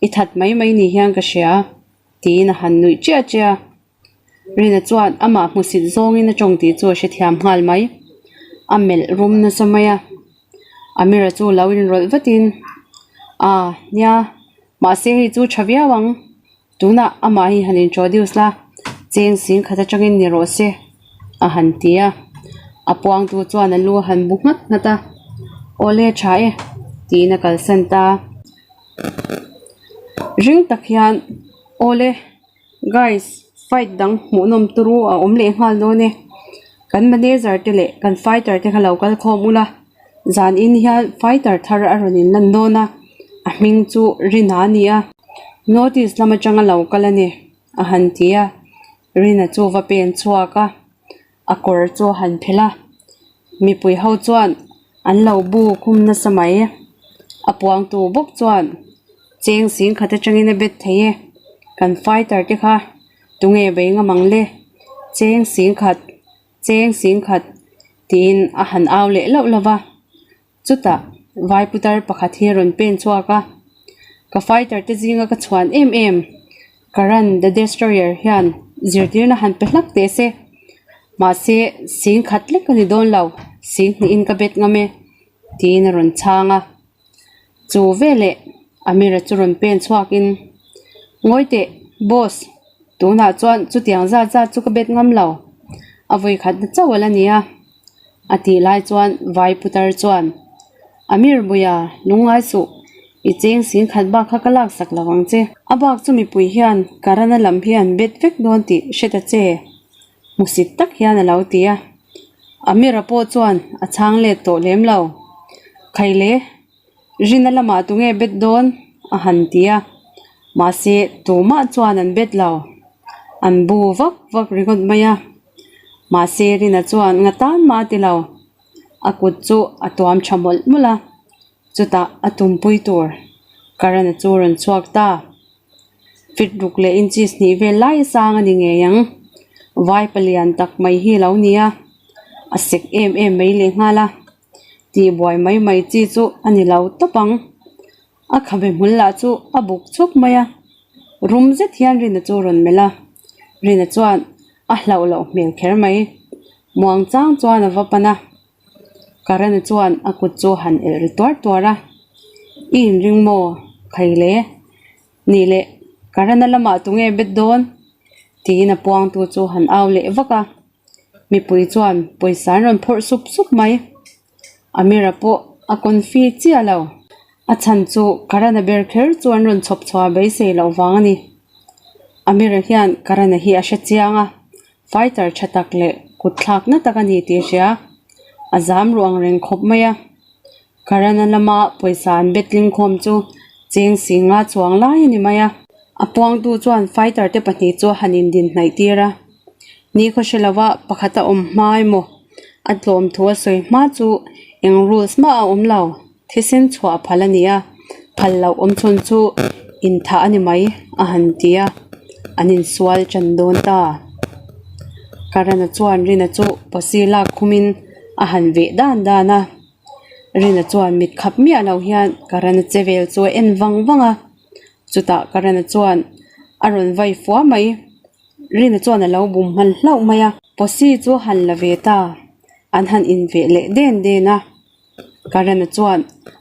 i that mai mai ni hian ka hria, tiin a han nuih chiah chiah a. Rina chuan amah hmusit zawngin a tawng tih chu a hrethiam nghal mai. A melh rum nasa mai a. Amira chu lo inrawlh vatin, Aa, nia, mahse hei chu tha viau ang. Tunah amah hi han introduce la, cheng sing khat atangin ni rawh se, a han ti a. A puangtu chuan a lu a han bu nghat nghat a, Awle tha e, tiin a kalsan ta. Ring tak hian, Awle. Guys, fight dang hmuhnawm turu a awm leh nghal dawn e. Kan manager te leh kan fighter te kha lo kal khawm ula, zan in hian fighter thar a rawn in lan dawn a, a hming chu Rina a ni a, notice lam atanga lo kal a ni, a han ti a, Rina chu va pen chhuak a, a kawr chu a han phelh a, mipui ho chuan an lo bu khum nasa mai. A puangtu bawk chuan cheng sing khat atangin a bet thei e, kan fighter te kha tunge bei ngam ang le, cheng sing khat, cheng sing khat tiin a han au leh lauh lauh va. Chutah vai putar pakhat hi a rawn pen chhuak a, ka fighter te zinga ka chhuan em em Karan the Destroyer hian zirtirna han pe hlak teh se. Mahse, sing khat lek a ni dawn lo, sing hnihin ka bet ngam e, tiin a rawn chhang a. Chu veleh Amira chu rawn pen chhuakin, Ngawi teh, boss, tunah chuan chutiang zat zat chu ka bet ngam lo, a vawi khatna chauh a la ni a, a tih lai chuan vai putar chuan, Amir Buia, lungngai suh, i cheng sing khat bak kha ka laksak lo ang che. A bak chu mipui hian Karana lam hi an bet vek dawn tih hre ta che, hmusit tak hian a lo ti a. Amira pawh chuan a chhang let tawh lem lo. Khaile, Rina lamah tunge bet dawn? a han ti a. Mahse, tumah chuan an bet lo. An bu vak vak ringawt mai a. Mahse, Rina chuan nga tan mah a ti lo. A kut chu a tuam tha mawlh mawlh a. Chutah a tumpui tur Karan-a chu rawn chhuak ta. Fit ruk leh inches hnih vel lai a sang a ni ngei ang. Vai palian tak mai hi a lo ni a, a sek em em mai leh nghal a. Tihbuai mai mai chi chu a ni lo tawp ang. A khabe hmul lah chu a buk chhup mai a. Rum zet hian Rina chu a rawn melh a. Rina chuan a hlauh loh hmel kher mai. Muang chang chuan a va pan a. Karan-a chuan a kut chu a han elh ri tuar tuar a, I inring maw? Khai le. Nih leh, Karan-a lamah tunge bet dawn? tiin a puangtu chu han au leh vak a. Mipui chuan pawisa an rawn phawrh sup sup mai. Amira pawh a confi chiah lo. A chhan chu Karan-a ber kher chu an rawn chhawp chhuah beisei loh vang a ni. Amira hian Karan-a hi a hre chiang a. Fighter tha tak leh kut thlak na tak a ni tih a hria. A zam ruh ang reng khawp mai a. Karana lama pawisa an bet tling khawm chu cheng si nga chuang lai a ni mai a. A puangtu chuan fighter te pahnih chu a han indin hnaih tir a. Ni khaw hre lova pakhat a awm hma emaw a tlawm thu a sawi hma chu eng rules mah a awm lo. Thisen chhuah phal a ni a, phal loh awm chhun chu inthah a ni mai a han ti a, an insual tan dawn ta. Karana chuan Rina chu pawsi lak khumin a han veh dan dan a, Rina chuan mit khap miah lo hian Karana che vel chu a en vang vang a, chutah Karana chuan a rawn vai fua mai. Rina chuan a lo bum hman hlauh mai a, pawsi chu a han la ve ta, an han inveh leh den den a. Karena chuan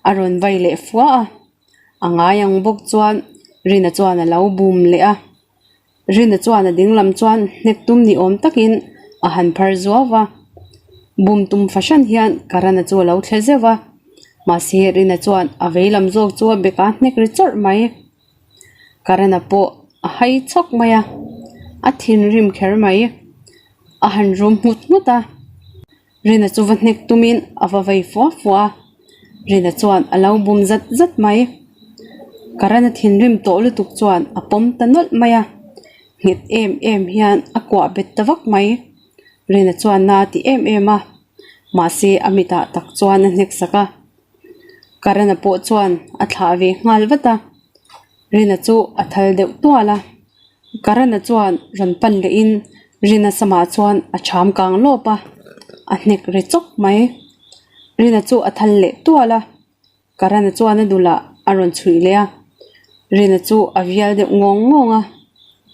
a rawn vai leh fua a, a ngai ang bawk chuan Rina chuan a lo bum leh a. Rina chuan a ding lam chuan hnek tum ni awm takin a han phar zuau va, bum tum fahran hian Karena chu a lo thle zeuh va, mahse Rina chuan a vei lam zawk chu a bek a hnek ri chawrh mai. Karena pawh a hai chhawk mai a, a thinrim kher mai, a han rum nghut nghut a. Rina chu va hnek tumin a va vei fua fua a, Rina chuan a lo bum zat zat mai. Karan a thinrim tawh lutuk chuan a pawm ta nawlh mai a, nghet em em hian a kuah bet ta vak mai. Rina chuan na a ti em em a, mahse a mitah tak chuan a hnek sak a. Karan-a pawh chuan a thlah ve nghal vat a, Rina chu a thal deuh tual a. Karana chuan rawn pan lehin Rina samah chuan a cham kang lawp a, a hnek ri chawk mai. Rina chu a thal leh tual a, Karana chuan a dulah a rawn chhuih leh a. Rina chu a vial deuh ngawng ngawng a,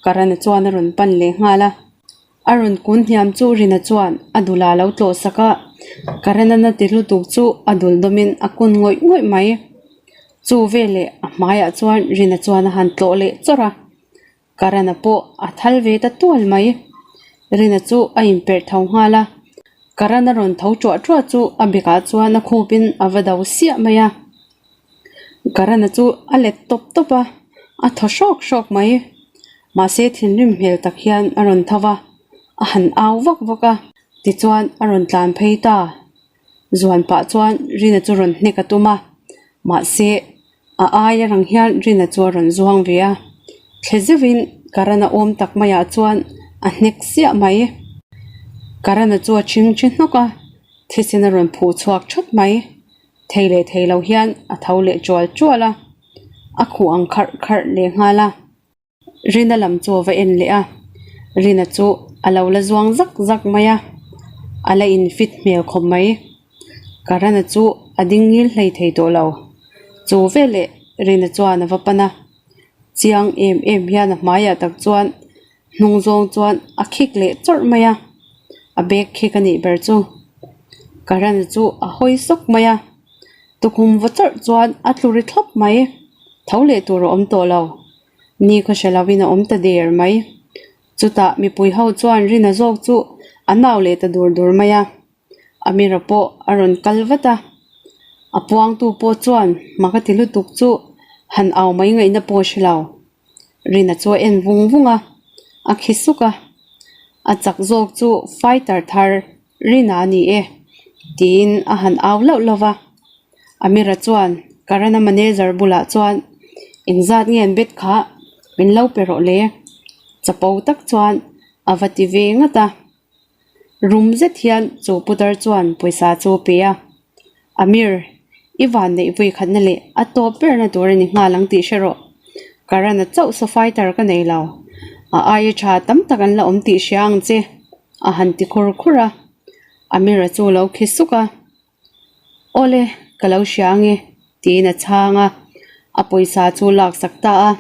Karana chuan a rawn pan leh nghal a. A rawn kun hniam chu Rina chuan a dulah a lo tlawh sak a, Karana na ti lutuk chu a dul dawmin a kun ngawih ngawih mai. Chu veleh a hmaiah chuan Rina chuan a han tlawh leh chawrh a, Karana pawh a thal ve ta tual mai. Rina chu a inperh tho nghal a, Karana rawn tho ṭuah ṭuah chu a bekah chuan a khupin a va do siah mai a. Karana chu a let tawp tawp a, a thaw hrawk hrawk mai. Mahse thinrim hmel tak hian a rawn tho va, a han au vak vak a, tichuan a rawn tlan phei ta. Zuan pah chuan Rina chu rawn hnek a tum a, mahse a aia rang hian Rina chu a rawn zuang ve a, thle zeuhin Karan a awm tak maiah chuan a hnek siah mai. Karan-a chu a ching thi hnawk a, thisen a rawn phuh chhuak thawt mai. Thei leh thei lo hian a tho leh tual tual a, a khuh ang kharh kharh leh nghal a. Rina lam chu a va en leh a, Rina chu a lo la zuang zak zak mai a, a la in fit hmel khawp mai. Karana chu a ding ngil hlei thei tawh lo. Chu veleh Rina chuan a va pan a, chiang em em hian a hmaiah tak chuan hnung zawng chuan a khik leh chawrh mai a. A bag khi ka nih ber chu. Karan chu a hawi sawk mai a, tukhum va chawrh chuan a tlu ri thlawp mai. Tho leh tur a awm tawh lo. Ni khaw hre lovin a awm ta der mai. Chutah mipui ho chuan Rina zawk chu a nau leh ta dur dur mai a. Amira pawh a rawn kal vat a, a puangtu pawh chuan mak a ti lutuk chu han au mai ngaihna pawh a hre lo. Rina chu a en vung vung a, a khi suk a, a chak zawk chu fighter thar Rina a ni e tiin a han au lauh lauh va. Amira chuan Karana manager bulah chuan engzat nge an bet kha min lo pe rawh le chapo tak chuan a va ti ve ngat a. Rum zet hian chu putar chuan pawisa chu a pe a, Amir, i van neih vui khatna leh a tawp berna tur a ni nghal ang tih hre rawh. Karan-a chauh saw fighter ka nei lo, a aia tha tam tak an la awm tih hria ang che, a han ti khur khur a. Amir-a chu lo khi suk a, Awle, ka lo hria ang e, tiin a chhang a, a pawisa chu laksak ta a.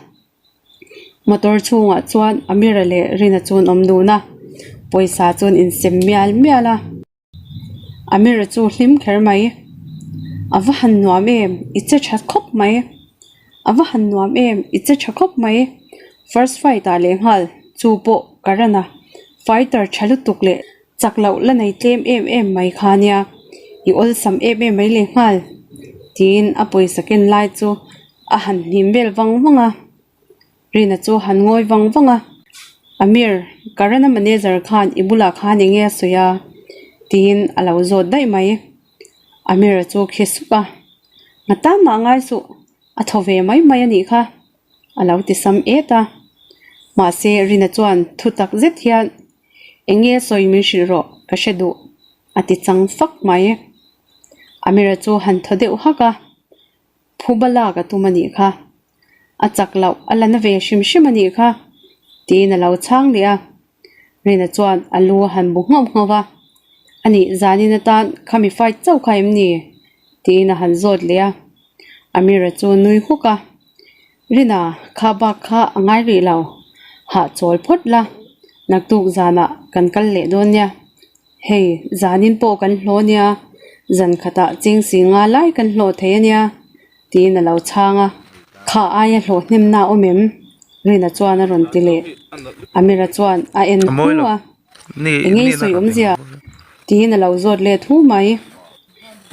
Motor chhungah chuan Amira leh Rina chu an awm dun a, pawisa chu an insem mial mial a. Amira chu hlim kher mai, A va han nuam em, i che tha khawp mai. A va han nuam em, i che tha khawp mai. First fight ah leh nghal chu pawh ka run a, fighter tha lutuk leh Chak loh la nei tlem em em mai kha nia, i awlsam em em mai leh nghal tiin a pawisa ken lai chu a han hnim vel vang vang a, Rina chu a han ngawi vang vang a, Amir, Karana manager khan i bulah khan eng nge a sawi a? tiin a lo zawt daih mai. Amir-a chu khi sup a, Ngatan mah ngai suh, a thaw ve mai mai a nih kha. A lo ti sam et a, mahse Rina chuan thu tak zet hian Eng nge sawi min hrilh rawh ka hre duh a ti chang fak mai. Amira chu han thaw deuh hak a, Phuba lak a tum a nih kha, a chak loh a la na ve hrim hrim a nih kha tiin a lo chhang leh a. Rina chuan a lu a han bu nghauh nghauh a, A nih zanin atan khami fight chauh kha em ni? tiin a han zawt leh a. Amira chu nui huk a. Rina, kha bak kha a ngai rih lo. Hah chawl phawt la, naktuk zanah kan kal leh dawn nia. Hei, zanin pawh kan hlawh nia, zan khatah cheng si nga lai kan hlawh thei a nia, tiin a lo chhang a. Kha aia hlawh hnemna a awm em? Rina chuan a rawn ti leh. Amira chuan a en hu a. Eng nge i sawi awmzia? Tiin a lo zawt let hu mai.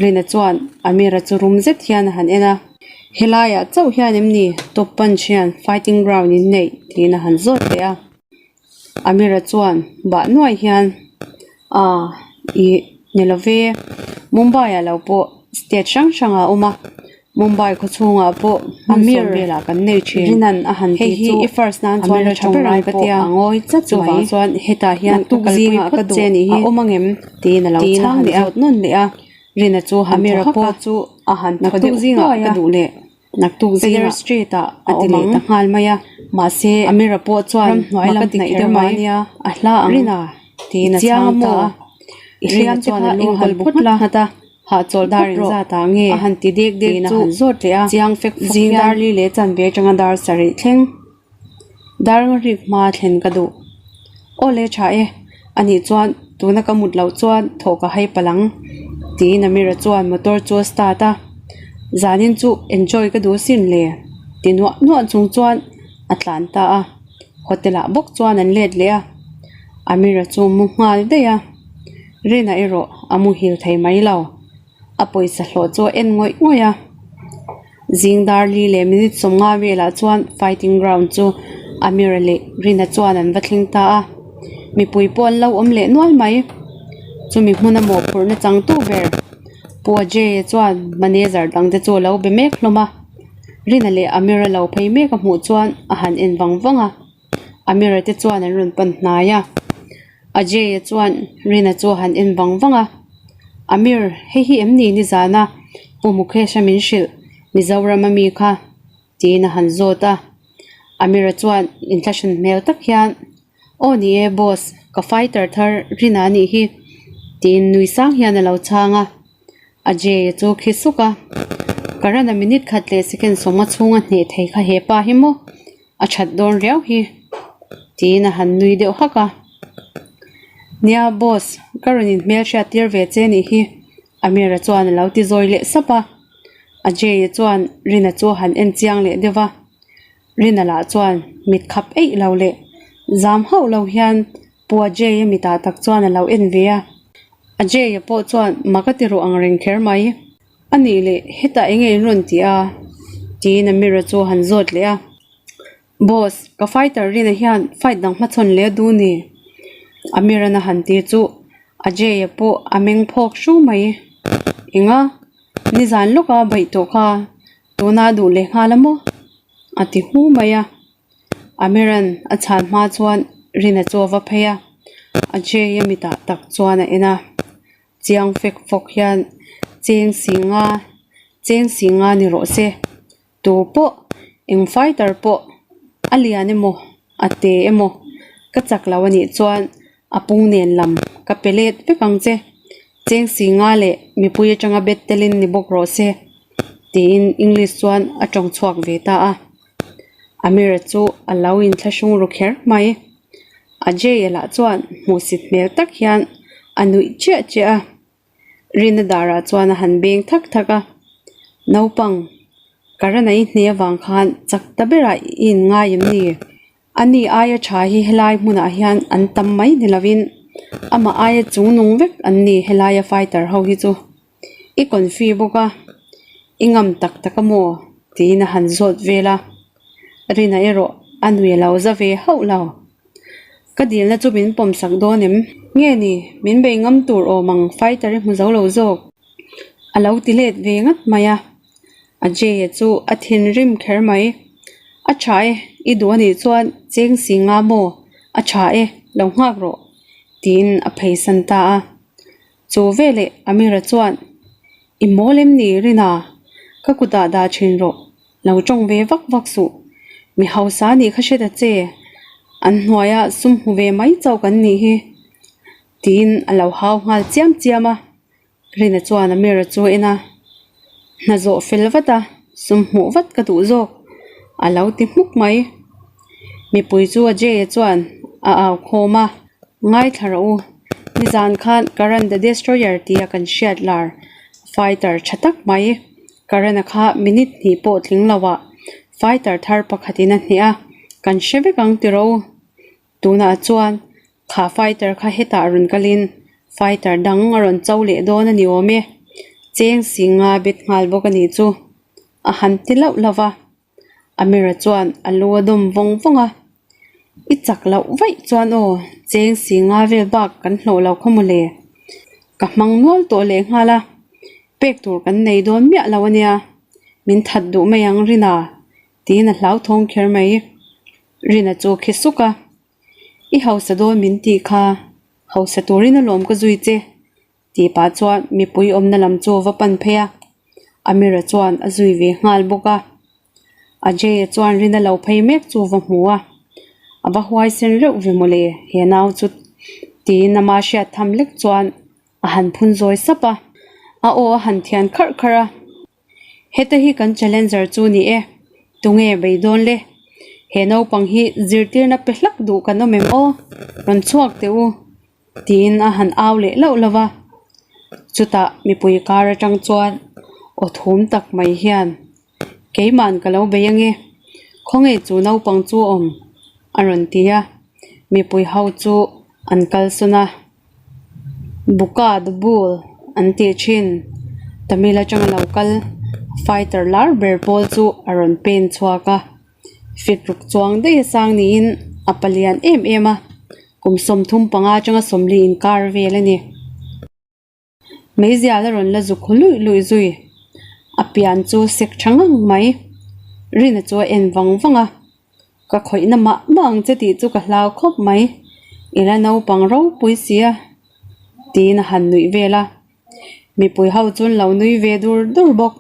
Rina chuan Amira chu rum zet hian a han en a, Helaiah chauh hian em ni Top Punch hian fighting ground in neih? tiin a han zawt leh a. Amira chuan bah nuai hian, Aaa, ih, ni lo ve, Mumbai ah lo pawh state hrang hrang ah a awm a, Mumbai khaw chhungah pawh hmun sawm velah kan nei thin. Rinan a han tih chu i first nan chuan a tha ber ang ka tia a ngawi chat chuvang chuan hetah hian ka kalpui phawt che anih hi a awm angem tiin a lo chhang leh a nawn leh a Rina chu han thaw hak a chu a han thaw deuh hluai a ka duh leh naktuk zingah street ah a ti leh ta nghal mai a mahse Amira pawh chuan ramhnuai lam hnaih deuh a nia a hla ang Rina tiin a chhang ta a i hliam te kha enkawl phawt la nghat a. Hahchawl dar engzat ah nge a han ti dek dek chu a han zawt leh a, chiang fek fawk hian dar li leh chanve atanga dar sarih thleng dar nga rik hma thlen ka duh. Aw le tha e, anih chuan tuna ka mut loh chuan thawh ka hai palh ang tiin Amira chuan motor chu a start a, zanin chu enjoy ka duh asin le ti nuah nuah chung chuan a tlan ta a, hotel ah bawk chuan an let leh a, Amira chu mu nghal daih a. Rina erawh a muhil thei mai lo. A pawisa hlawh chu a en ngawih ngawih a. Zing dar li leh minute 50 velah chuan fighting ground chu Amira leh Rina chuan an va thleng ta a. Mipui pawh an lo awm leh nual mai. Chumi hmuna mawhphurhna changtu ber Pu Ajay-a chuan manager dangte chu a lo be mek hlawm a. Rina leh Amira lo phei mek a hmuh chuan a han en vang vang a. Amira te chuan an rawn pan hnai a. Ajay-a chuan Rina chu a han en vang vang a, Amir, hei hi em ni nizana Pu Mukesh-a min hrilh Mizoram ami kha? tiin a han zawt a. Amir-a chuan inthlahran hmel tak hian, Aw ni e boss, ka fighter thar Rina a nih hi, tiin nui sang hian a lo chhang a. Ajay-a chu khi suk a, Karan-a minute khat leh second 50 chhunga hneh thei kha hepa hi maw? A that dawn riau hi tiin a han nui deuh hak a. Nia boss, ka rawn inhmelhriat tir ve che nih hi, Amira chuan a lo ti zawi leh sap a. Ajay-a chuan Rina chu a han en chiang leh deuh va. Rina lah chuan mit khap eih lo leh zam hauh lo hian Pu Ajay-a mitah tak chuan a lo en ve a. Ajay-a pawh chuan mak a ti ruh ang reng kher mai. A nih leh hetah eng nge in rawn ti a? tiin Amira chu a han zawt leh a. Boss, ka fighter Rina hian fight dang hmachhawn leh a duh ni. Amira'n a han ti chu Ajay-a pawh a meng phawk hru mai. Enga? Nizan lawka baih tawh kha tuna a duh leh nghal a maw? A ti hu mai a. Amiran a chhan hma chuan Rina chu a va phei a, Ajay-a mitah tak chuan a en a. Chiang fek fawk hian cheng si nga, cheng si nga ni rawh se. Tu pawh, eng fighter pawh a lian emaw, a te emaw ka chak lo a nih chuan a pung nen lam ka pe let vek ang che. Cheng si nga leh mipui atanga bet telin ni bawk rawh se tiin English chuan a tawng chhuak ve ta a. Amira chu a lo inthlahrung ru kher mai. Ajay-a lah chuan hmuhsit hmel tak hian a nuih chiah chiah a. Rina darah chuan a han beng thak thak a, Naupang, ka ran a i hne avang khan chak ta berah i inngai em ni? Ani aia tha hi helai hmunah hian an tam mai ni lovin amah aia chungnung vek an ni helaia fighter ho hi chu. I confi bawk a, i ngam tak tak a maw? tiin a han zawt vel a, Rina erawh a nui lo za ve hauh lo. Ka dilna chu min pawm sak dawn em? Nge ni, min bei ngam tur awm ang fighter i hmu zo lo zawk. A lo ti let ve ngat mai a. Ajay-a chu a thinrim kher mai. A tha e, i duh anih chuan cheng si nga maw? A tha e, lo nghak rawh, tiin a pheisan ta a. Chu veleh Amira chuan, I mawl em ni Rina? Ka kutah dah thin rawh. Lo tawng ve vak vak suh. Mi hausa nih kha hre ta che. An hnuaia sum hmu ve mai chauh kan nih hi. Tiin a lo hau nghal chiam chiam a. Rina chuan Amira chu a en a. Hna zawh fel vat a, sum hmuh vat ka duh zawk. A lo ti hmuk mai. Mipui chu Ajay-a chuan a au khawm a. Ngaithla rawh u. Nizan khan Karan the Destroyer tia kan hriat lar fighter tha tak mai. Karan-a kha minute hnih pawh tling lo ah fighter thar pakhatin a hneh a, kan hre vek ang tiraw u. Tunah chuan kha fighter kha hetah rawn kalin fighter dang a rawn cho leh dawn a ni awm e. Cheng si nga bet nghal bawk a nih chu a han ti lauh lauh va. Amira chuan a lu a dawm vawng vawng a, I chak loh vaih chuan aw, cheng si nga vel bak kan hlawh lo khaw maw le? Ka hmang nual tawh leh nghal a, pek tur kan nei dawn miah lo a nia, min that duh mai ang Rina, tiin a hlauthawng kher mai. Rina chu khi suk a, I hausa dawn min tih kha, hausa turin alawm ka zui che, Tih pah chuan mipui awmna lam chu a va pan phei a, Amira chuan a zui ve nghal bawk a. Ajay-a chuan Rina lo phei mek chu a va hmu a, a va huaisen reuh ve mawle he nau chu tiin ama hriat tham lek chuan a han phun zawi sap a, a aw a han thian kharh kharh a. Heta hi kan challenger chu ni e, tunge beidawn le? He naupang hi zirtirna pe hlak duh kan awm em aw? Rawn chhuak teh u. Tiin a han au leh lauh lauh va. Chutah mipui kar atang chuan aw thum tak mai hian, Keiman ka lo bei ange, khawnge chu naupang chu awm? a rawn ti a. Mipui ho chu an kalsawn a, Buka the Bull an tih thin. Tamil atanga lo kal fighter lar ber pawl chu a rawn pen chhuak a. Fit ruk chuang daih a sang niin a palian em em a, kum 35 atanga 40 inkar vel a ni. Meizial a rawn la zuk haw luih luih zui, a pian chu sek tha ngang mai. Rina chu a en vang vang a, Ka khawihna mah mah ang che tih chu ka hlau khawp mai, i la naupang ropui si a, tiin a han nuih vel a. Mipui ho chu an lo nui ve dur dur bawk.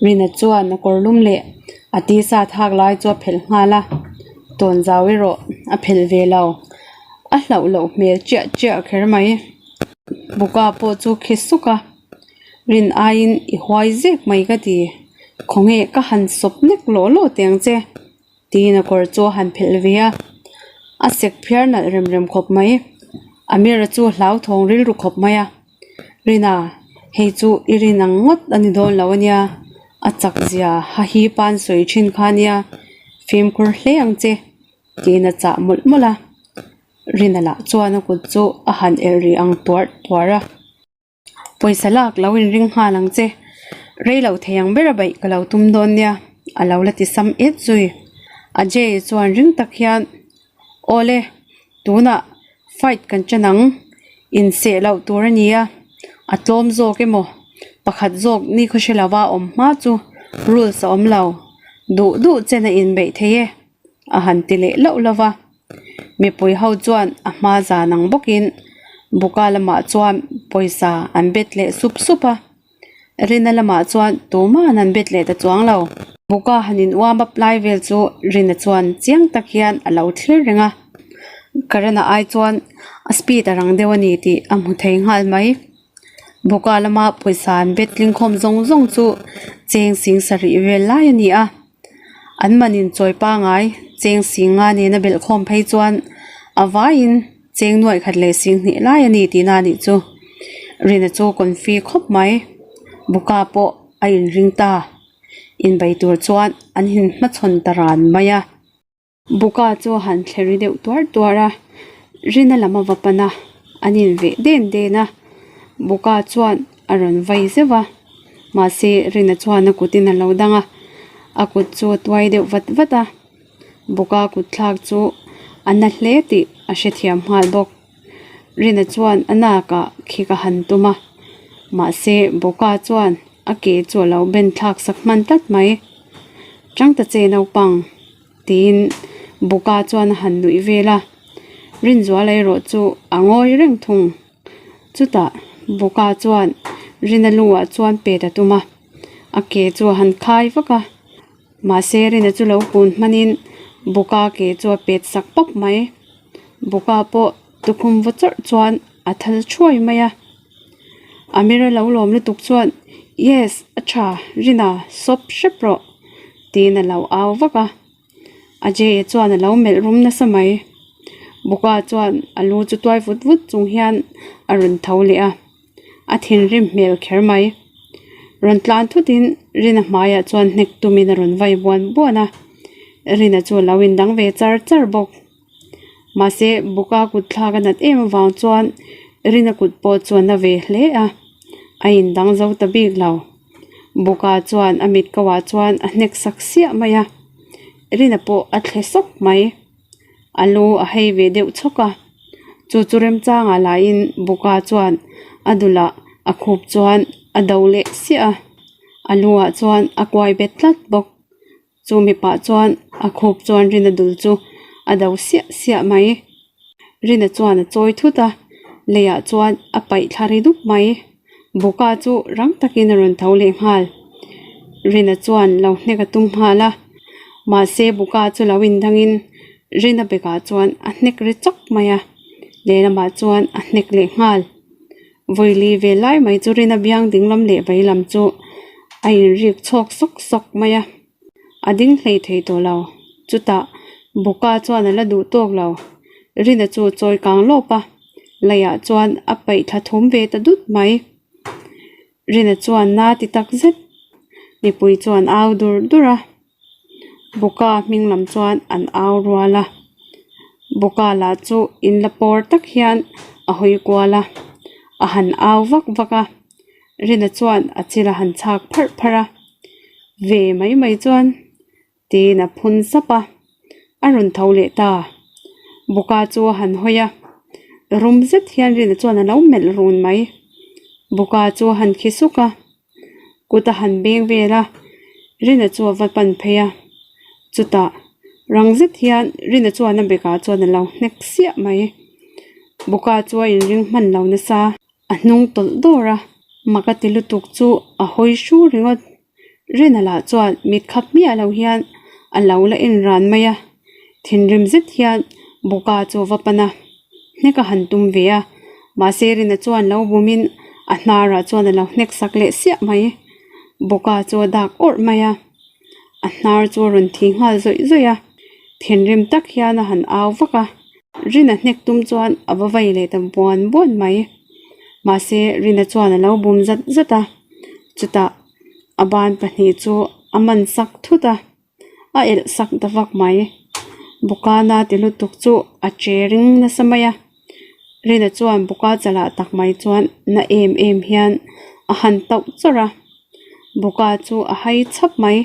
Rina chuan a kawr lum leh a tisa thak lai chu a phelh nghal a, tawnzau erawh a phelh ve lo. A hlauh loh hmel chiah chiah kher mai. Buka pawh chu khi suk a, Rin aiin i huai zek mai ka ti. Khawnge ka han sawp nek lawh lawh teh ang che. Tiin a kawr chu a han phelh ve a, a sek phiar nalh rem rem khawp mai. Amira chu hlauthawng rilru khawp mai a, Rina, hei chu i rin ang ngawt a ni dawn lo a nia, a chak zia ha hi pan sawi thin kha a nia, fimkhur hle ang che, tiin a chah mawlh mawlh a. Rina lah chuan a kut chu a han elh rih ang tuarh tuarh a. Pawisa lak lo inring nghal ang che, rei lo thei ang ber a beih ka lo tum dawn nia, a lo la ti sam et zui. Ajay chuan ring tak hian, Awle, tunah fight kan chen ang, inseh loh tur a nia, a tlawm zawk emaw, pakhat zawk ni khaw hre lova awm hma chu rules a awm lo, duh duh chen a inbeih thei e, a han ti leh loh lo va. Mipui ho chuan a hma zan ang bawkin Buka lamah chuan pawisa an bet leh sup sup a, Rina lamah chuan tuman an bet leh ta chuang lo. Buka han in uam up lai vel chu Rina chuan chiang tak hian a lo thlir reng a, Karena ai chuan a speed a rang deuh a ni tih a hmu thei nghal mai. Buka lama pawisa an bet tling khawm zawng zawng chu cheng sing sarih vel lai a ni a. An man in chawi pangai cheng sing nga nena belh khawm phei chuan a vaiin cheng nuaih khat leh sing hnih lai a ni tihna a nih chu. Rina chu confi khawp mai. Buka pawh a inring ta. Inbei tur chuan an inhmachhawn ta ran mai a. Buka chu a han thleri deuh tuar tuar a, Rina lam a va pan a, an inveh den den a, Buka chuan a rawn vai zeuh a, mahse Rina chuan a kutin a lo dang a, a kut chu a tuai deuh vat vat a, Buka kut thlak chu a na hle tih a hrethiam nghal bawk. Rina chuan a nakah khik a han tum a, mahse Buka chuan a ke chu a lo ben thlak sak hman tlat mai. Chang ta che naupang. Tiin Buka chuan a han nuih vel a, Rinzuala erawh chu a ngawi reng thung. Chutah Buka chuan Rina luah chuan pet a tum a, a ke chu a han khai vak a, mahse Rina chu lo kun hmanin Buka ke chu a pet sak pawp mai. Buka pawh tukhum vaw chawrh chuan a thal thuai mai a. Amira lo lawm lutuk chuan, Yes, a tha, Rina, sawp hrep rawh, tiin a lo au vak a. Ajay-a chuan a lo melh rum nasa mai. Buka chuan a lu chu tuai vut vut chung hian a rawn tho leh a, a thinrim hmel kher mai. Rawn tlan thutin Rina hmaiah chuan hnek tumin a rawn vai buan buan a, Rina chu a lo indang ve char char bawk. Mahse, Buka kut thlak a nat em avang chuan Rina kut pawh chu a na ve hle a, a indang zo ta bik lo. Buka chuan a mit ko ah chuan a hnek sak siah mai a, Rina pawh a thle sawk mai. A lu a hei ve deuh chhawk a, chu chu remchangah lahin Buka chuan a dulah a khup chuan a do leh siah a, a lu ah chuan a kuai bet tlat bawk. Chu mipa chuan a khup chuan Rina dul chu a do siah siah mai. Rina chuan a chawi thut a, leiah chuan a paih thla ri dup mai. Buka chu rang takin a rawn tho leh nghal. Rina chuan lo hnek a tum nghal a, mahse Buka chu lo indangin Rina bekah chuan a hnek ri chawk mai a, lehlamah chuan a hnek leh nghal. Vawili ve lai mai chu Rina biang ding lam leh vei lam chu a inrik chhawk sawk sawk mai a, a ding hlei thei tawh lo. Chutah Buka chuan a la duh tawk lo. Rina chu a chawi kang lawp a, leiah chuan a paih thla thum ve ta dut mai. Rina chuan na ti tak zet mipui chuan au dur dur a. Buka hming lam chuan an au rual a, Buka lah chu in la pawr tak hian a hawi kual a, a han au vak vak a, Rina chuan a chil a han chhak pharh pharh a, ve mai mai chuan tiin a phun sap a, a rawn tho leh ta. Buka chu a han hawi a, rum zet hian Rina chuan a lo melh run mai. Buka chu a han khi suk a. Kut a han beng vel a, Rina chu a va pan phei a, chutah rang zet hian Rina chuan a bekah chuan a lo hnek siah mai. Buka chu a inring hman lo nasa, a hnung tawlh dawr a, mak a ti lutuk chu a hawi hru ringawt. Rina lah chuan mit khap miah lo hian a lo la en ran mai a, thinrim zet hian Buka chu a va pan a. Hnek a han tum ve a, mahse Rina chuan lo bumin a hnarah chuan a lo hnek sak leh siah mai. Buka chu a dak awrh mai a, a hnar chu a rawn thi nghal zawih zawih a, thinrim tak hian a han au vak a. Rina hnek tum chuan a va vai leh ta buan buan mai. Mahse Rina chuan a lo bum zat zat a, chutah a ban pahnih chu a man sak thut a, a elh sak ta vak mai. Bukana ti lutuk chu a che ring nasa mai a, Rina chuan Buka chalah tak mai chuan na em em hian a han tauh chawrh a, Buka chu a hai chhap mai.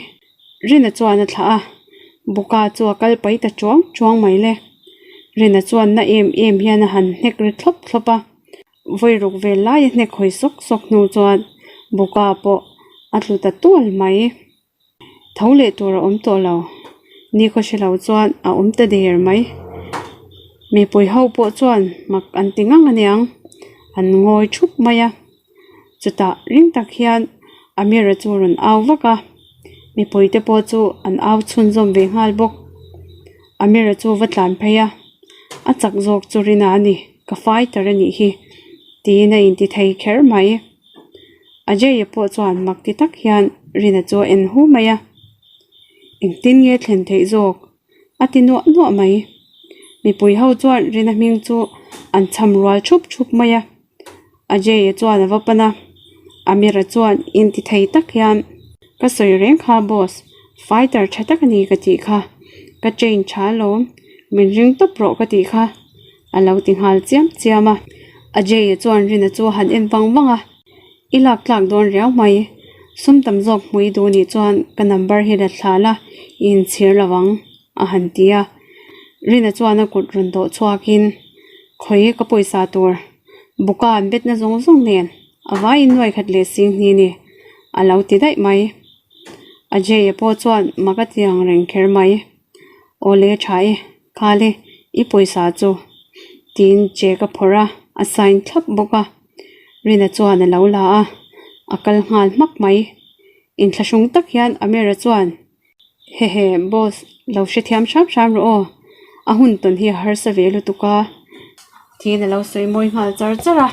Rina chuan a thlah a, Buka chu a kal pai ta chuang chuang mai le. Rina chuan na em em hian a han hnek ri thlawp thlawp a, vawi ruk vel lai a hnek hawi sawk sawk hnu chuan Buka pawh a tlu ta tual mai. Tho leh tur a awm tawh lo, nikhaw hre lo chuan a awm ta der mai. Mipui ho pawh chuan mak an ti ngang aniang, an ngawi thup mai a. Chutah ring tak hian Amira chu rawn au vak a, mipui te pawh chu an au chhunzawm ve nghal bawk. Amira chu va tlan phei a, a chak zawk chu Rina a ni, ka fighter a nih hi tiin a inti thei kher mai. Ajay-a pawh chuan mak ti tak hian Rina chu a en hu mai a, engtin nge thlen theih zawk? A ti nuah nuah mai. Mipui ho chuan Rina hming chu an cham rual thup thup mai a. Ajay-a chuan a va pan a, Amir-a chuan inti thei tak hian, Ka sawi reng kha boss, fighter tha tak a ni ka tih kha, ka train tha alawm, min ring tawp rawh ka tih kha, a lo ti nghal chiam chiam a. Ajay-a chuan Rina chu a han en vang vang a, I lak tlak dawn riau mai, sum tam zawk hmui duh nih chuan ka number hi la thla la, i inchhir lo ang. a han ti a, Rina chuan a kut rawn dawh chhuakin khawi ka pawisa tur buka an betna zawng zawng nen a vaiin nuai khat leh sing hni ni a lo ti daih mai. Ajay-a pawh chuan mak a ti ang reng kher mai. Awle tha e, khal e, i pawisa chu tiin check a phawrh a, a sign thlap bawk a. Rina chuan a lo la a, a kal nghal hmak mai. Inthlahrung tak hian Amira chuan. Hehe, boss, lo hrethiam hram hram rawh aw, a hun tawn hi a harsa ve lutuk a, tiin a lo sawi mawi nghal char char a.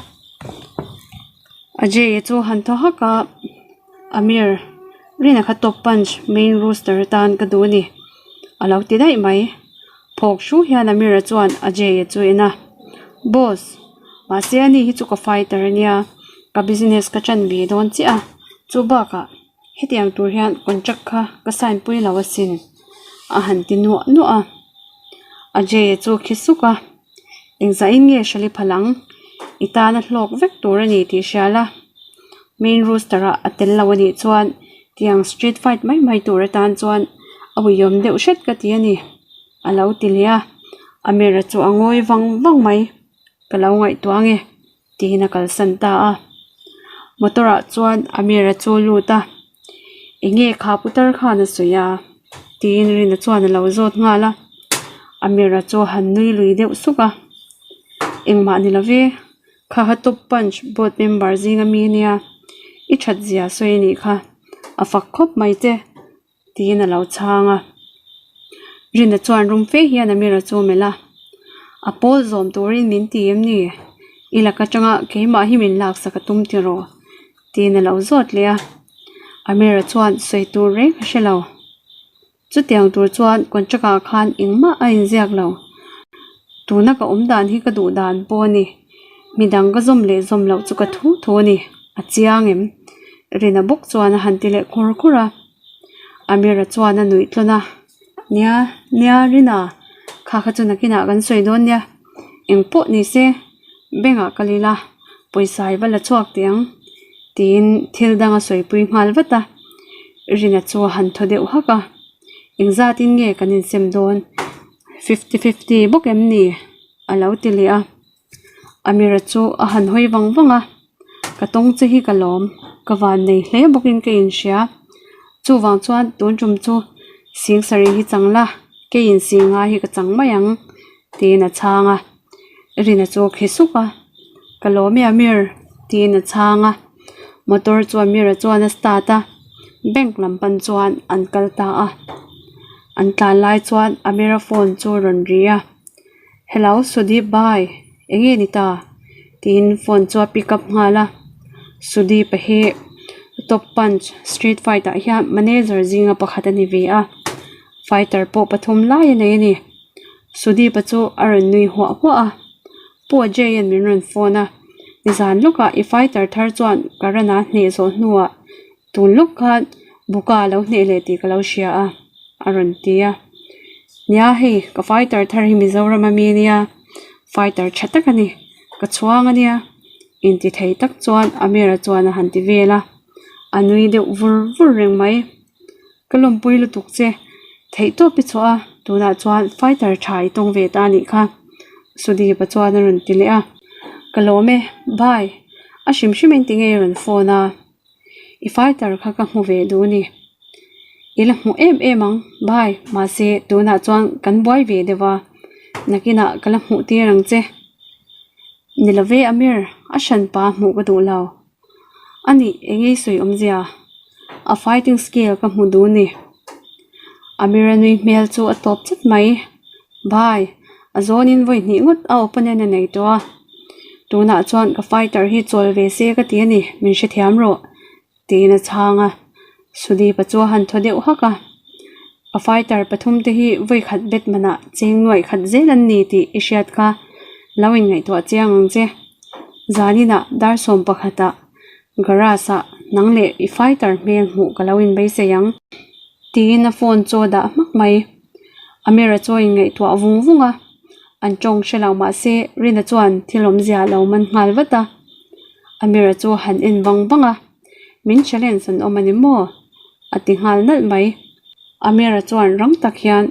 Ajay-a chu han thaw hak a, Amir, Rina kha top punch main rooster atan ka duh a ni, a lo ti daih mai. Phawk hru hian Amir-a chuan Ajay-a chu a en a, Boss, mahse ani hi chu ka fighter a nia, ka business ka ṭan ve dawn chiah a, chu bakah. Hetiang tur hian contract kha ka sign pui lo asin a han ti nuah nuah a. Ajay chu a khi suk a, Engzah in nge Shali phal ang? I tana hlawk vek tur a ni tih hria la. Main rooster ah a tel lo a nih chuan tiang street fight mai mai tur atan chuan a uiawm deuh hret ka ti a ni a lo ti leh a. Amira chu a ngawi vang vang mai. Ka lo ngaihtuah ange. Tiin a kalsan ta a. Motor ah chuan Amira chu a lut a, Enge kha putar khan a sawi a? Tiin Rina chuan a lo zawt nghal a. Amira chu a han nui lui deuh suk a, Engmah ni love, kha kha top punch board member zinga mi ania, i that zia sawi a nih kha, a fak khawp mai che. Tiin a lo chhang a. Rina chuan rum fe hian Amira chu a melh a, A pawl zawm turin min ti em ni? I lak atanga keimah hi min laksak a tum tiraw? Tiin a lo zawt leh a. Amira chuan sawi tur reng a hre lo. Chutiang tur chuan contract ah khan engmah a inziak lo. Tuna ka awm dan hi ka duh dan pawh a ni. Midang ka zawm leh zawm loh chu ka thu thu a ni. A chiang em? Rina bawk chuan a han ti leh khur khur a. Amira chuan a nuih tlawn a, Nia, nia Rina, kha kha chu nakinah kan sawi dawn nia. Eng pawh ni se, bank ah kal ila, pawisa i va la chhuak teh ang, tiin thil dang a sawipui nghal vat a. Rina chu a han thaw deuh hak a, Engzatin nge kan insem dawn? Fifty fifty bawk em ni? a lo ti leh a. Amira chu a han hawi vang vang a, Ka tawng che hi ka lawm, ka van nei hle bawkin ka inhria. Chuvang chuan tun tum chu sing sarih hi chang la, keiin sing ngai hi ka chang mai ang, tiin a chhang a. Rina chu a khi suk a, Ka lawm e Amir, tiin a chhang a. Motor chu Amira chuan a start a, bank lam pan chuan an kal ta a. An tlan lai chuan Amira phone chu a rawn ri a. Hello Sudeep bhai, enge ni ta? tiin phone chu a pick up nghal a. Sudeep a hi Top Punch street fight ah hian manager zinga pakhat a ni ve a, fighter pawh pathum lai a nei a ni. Sudeep-a chu a rawn nui huah huah a. Pu Ajay-a'n min rawn phone a, Nizan lawkah i fighter thar chuan Karan-a hneh zawh hnuah tun lawk khan Buka a lo hneh leh tih ka lo hria a, a rawn ti a. Nia hei, ka fighter thar hi Mizoram a mi nia, fighter tha tak a ni, ka chhuang a nia, inti thei tak chuan Amir-a chuan a han ti vel a, a nui deuh vur vur reng mai. Ka lawmpui lutuk che, theihtawp i chhuah a, tunah chuan fighter tha i tawng ve ta anih kha, Sudeep-a chuan a rawn ti leh a. Ka lawm e, bye, a hrim hrim in tinge i rawn phone a, i fighter kha ka hmu ve duh a ni. I la hmu em em ang, bye, mahse tunah chuan kan buai ve deuh a, nakinah ka la hmuh tir ang che. Ni love Amir, a hranpa hmuh ka duh lo. A nih, eng ei sawi awmzia? A fighting skill ka hmu duh ni. Amira nui hmel chu a tawp chat mai. Bhai, a zawnin vawi hnih ngawt a opponent a nei tawh a. Tunah chuan ka fighter hi chawl ve se ka ti a ni, min hrethiam rawh, tiin a chhang a. Sudeep-a chu a han thaw deuh hak a. A fighter pathum te hi vawi khat bet manah cheng nuaih khat zel an ni tih i hriat kha lo inngaihtuah chiang ang che. Zaninah dar 11 ah garage ah nang leh i fighter hmel hmuh ka lo inbeisei ang tiin a phone chu a dah hmak mai. Amira chu a inngaihtuah vung vung a, an tawng hre lo mahse Rina chuan thil awmzia a lo man nghal vat a. Amira chu a han en vang vang a. Min challenge an awm a ni maw? A ti nghal nalh mai. Amira chuan rang tak hian,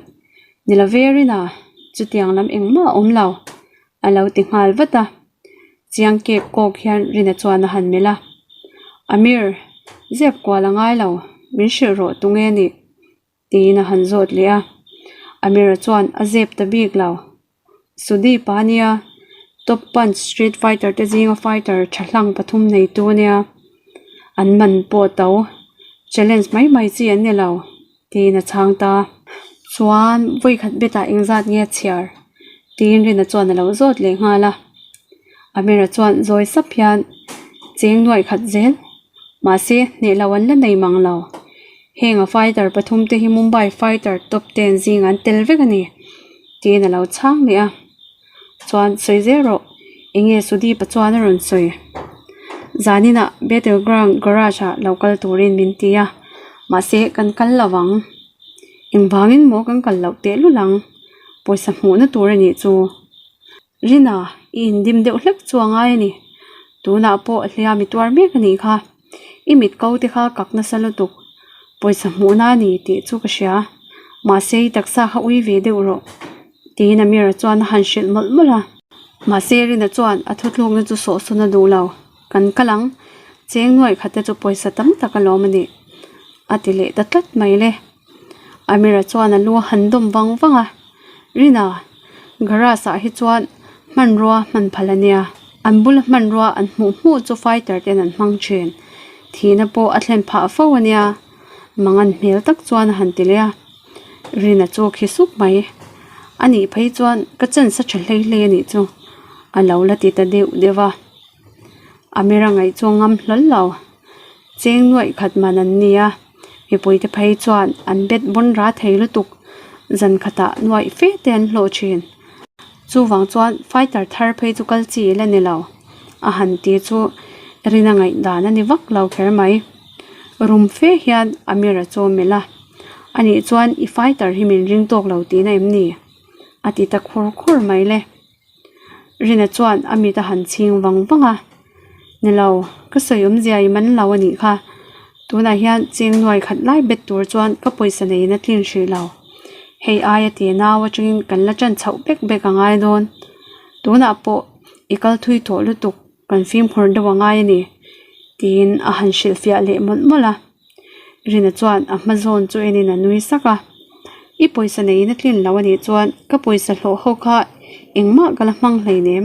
Ni lo ve Rina, chutiang lam engmah a awm lo, a lo ti nghal vat a. Chiang kek kawk hian Rina chuan a han melh a. Amir, zep kual a ngai lo, min hrilh rawh tunge nih? Tiin a han zawt leh a, Amira chuan a zep ta bik lo. Sudeep a nia, Top Punch Street Fighter te zinga fighter tha hlang pathum neitu a nia, an man pawh to, challenge mai mai chi an ni lo, tiin a chhang ta. Chuan vawikhat betah engzat nge a chhiar? Tiin Rina chuan a lo zawt leh nghal a. Amira chuan zawi sap hian cheng nuaih khat zel, mahse hneh lo an la nei mang lo. Heng a fighter pathum te hi Mumbai fighter top ten zingah an tel vek a ni tiin a lo chhang leh a. Chuan sawi zel rawh eng nge Sudeep-a chuan a rawn sawi. Zaninah Battle Ground garage ah lo kal turin min ti a, mahse kan kal lo ang. Engvangin maw kan kal loh tehlul ang, pawisa hmuhna tur a nih chu. Rina, i indim deuh hlek chu a ngai a ni. Tunah pawh hliam i tuar mek a nih kha. I mit ko te kha kak nasa lutuk. Pawisa hmuhna a ni tih chu ka hria. Mahse i taksa kha ui ve deuh rawh, tiin Amira chuan a han hrilh mawlh mawlh a. Mahse Rina chuan a thuthlukna chu sawhsawn a duh lo. Kan kal ang, cheng nuaih khat te chu pawisa tam tak a lawm a ni, a ti leh ta tlat mai le. Amira chuan a lu a han dawm vang vang a, Rina, garage ah hi chuan hmanrua hman phal a nia, an bula hmanrua an hmuh hmuh chu fighter ten an hmang thin, thihna pawh a thlen phah fo a nia, mangan hmel tak chuan a han ti leh a, Rina chu a khi sup mai, a nih phei chuan ka chance a tha hlei hlei a nih chu, a lo la ti ta deuh deuh a, Amira ngaih chu a ngam hlawl lo, cheng nuaih khat man an ni a. Mipuite phei chuan an bet bawn ra thei lutuk, zan khatah nuaih fe te an hlawh thin. Chuvang chuan fighter thar phei chu kal chi la ni lo, a han ti chu Rina ngaihdan a ni vak lo kher mai. Rum fe hian Amira chu a melh a, Anih chuan i fighter hi min ring tawk lo tihna em ni? a ti ta khur khur mai le. Rina chuan a mit a han chhing vang vang a, Ni lo, ka sawi awmzia i man lo a nih kha. Tunah hian cheng nuai khat lai bet tur chuan ka pawisa neiin a tlin hrih lo. Hei aia ti nau atangin kan la ṭan chhoh bek bek a ngai dawn. Tunah pawh i kal thui tawh lutuk kan fimkhur deuh a ngai a ni, tiin a han hrilhfiah leh mawlh mawlh a. Rina chuan a hma zawn chu enin a nui sak a, I pawisa neiin a tlin lo a nih chuan ka pawisa hlawh ho kha engmah ka la hmang hleinem,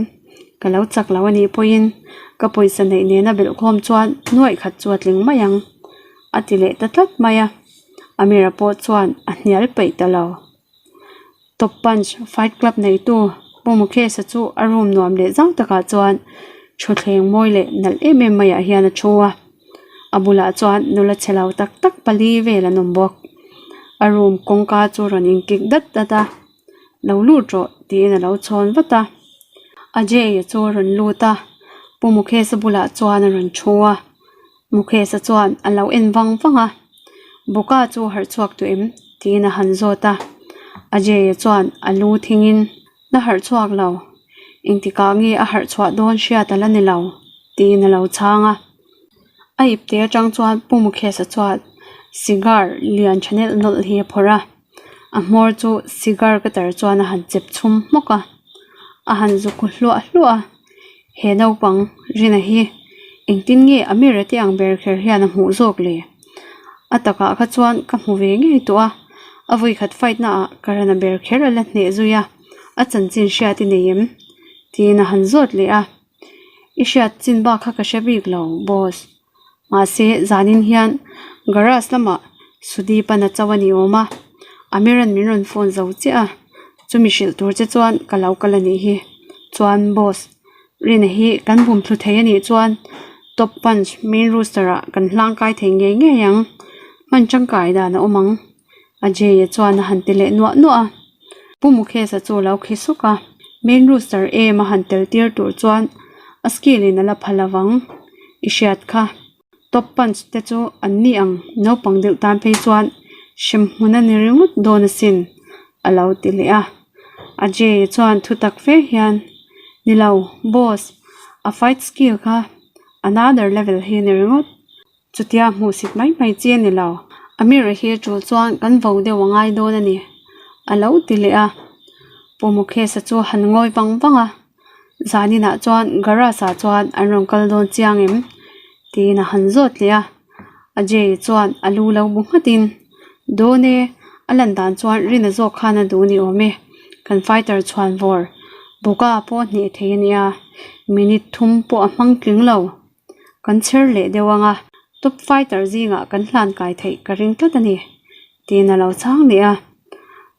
ka lo chak lo a nih pawhin ka pawisa neih nena belhkhawm chuan nuaih khat chu a tling mai ang, a ti leh ta tlat mai a, Amira pawh chuan a hnial peih ta lo. Top Punch Fight Club neitu Pu Mukesh-a chu a room nuam leh zau takah chuan thutthleng mawi leh nalh em em maiah hian a thu a, a bulah chuan nula chhe lo tak tak pali vel an awm bawk. A room kawngka chu rawn inkik dat dat a. Lo lut rawh, tiin a lo chhawn vat a. Ajay-a chu a rawn lut a, Pu Mukesh-a bulah chuan a rawn thu a. Mukesh-a chuan a lo en vang vang a, Buka chu harh chhuak tawh em? tiin a han zawt a. Ajay-a chuan a lu thingin, La harh chhuak lo, engtikah nge a harh chhuah dawn hriat a la ni lo, tiin a lo chhang a. A ipte atang chuan Pu Mukesh-a chuan cigar lian tha nelh nawlh hi a phawrh a. A hmawr chu cigar cutter chuan a han chep chhum hmawk a, a han zu khu hluah hluah a. He naupang Rina hi engtin nge Amira te ang ber kher hian a hmuh zawk le? A takah kha chuan ka hmu ve ngei tawh a, a vawikhat fight na ah ka rana ber kher a la hneh zui a, a chanchin hriat i nei em? Tiin a han zawt leh a. I hriat chin bak kha ka hre bik lo, boss. Mahse, zanin hian garage lamah Sudip a na chauh a ni awm a, Amiran min rawn phone zo chiah a, chumi hrilh tur che chuan ka lo kal a nih hi. Chuan boss, Rina hi kan bum thlu thei a nih chuan Top Punch main rooster ah kan hlang kai thei ngei ngei ang, hman tangkai dan a awm ang, Ajay-a chuan a han ti leh nuah nuah a. Pu Mukesh-a chu a lo khi suk a, main rooster em a han tel tir tur chuan a skill in a la pha lovang i hriat kha. Top punch te chu an ni ang naupang deuh tan phei chuan hremhmun a ni ringawt dawn asin a lo ti leh a. Ajay-a chuan thu tak fe hian, Ni lo, boss, a fight skill kha another level hi a ni ringawt. Chutia hmuh sit mai mai chi a ni lo. Amira hi a tul chuan kan vo deuh a ngai dawn a ni, a lo ti leh a. Pu Mukesh-a chu han ngawi vang vang a, Zaninah chuan garage ah chuan an rawn kal dawn chiang em? tiin a han zawt leh a. Ajay chuan a lu lo bu nghatin, Dawn e, a lan dan chuan Rina zawk khan a duh ni awm e, kan fighter chhuan vawr Buka pawh a hneh thei a nia, minute thum pawh a hmang tling lo. Kan chher leh deuh ang a, top fighter zingah kan hlan kai theih ka ring tlat a ni, tiin a lo chhang leh a.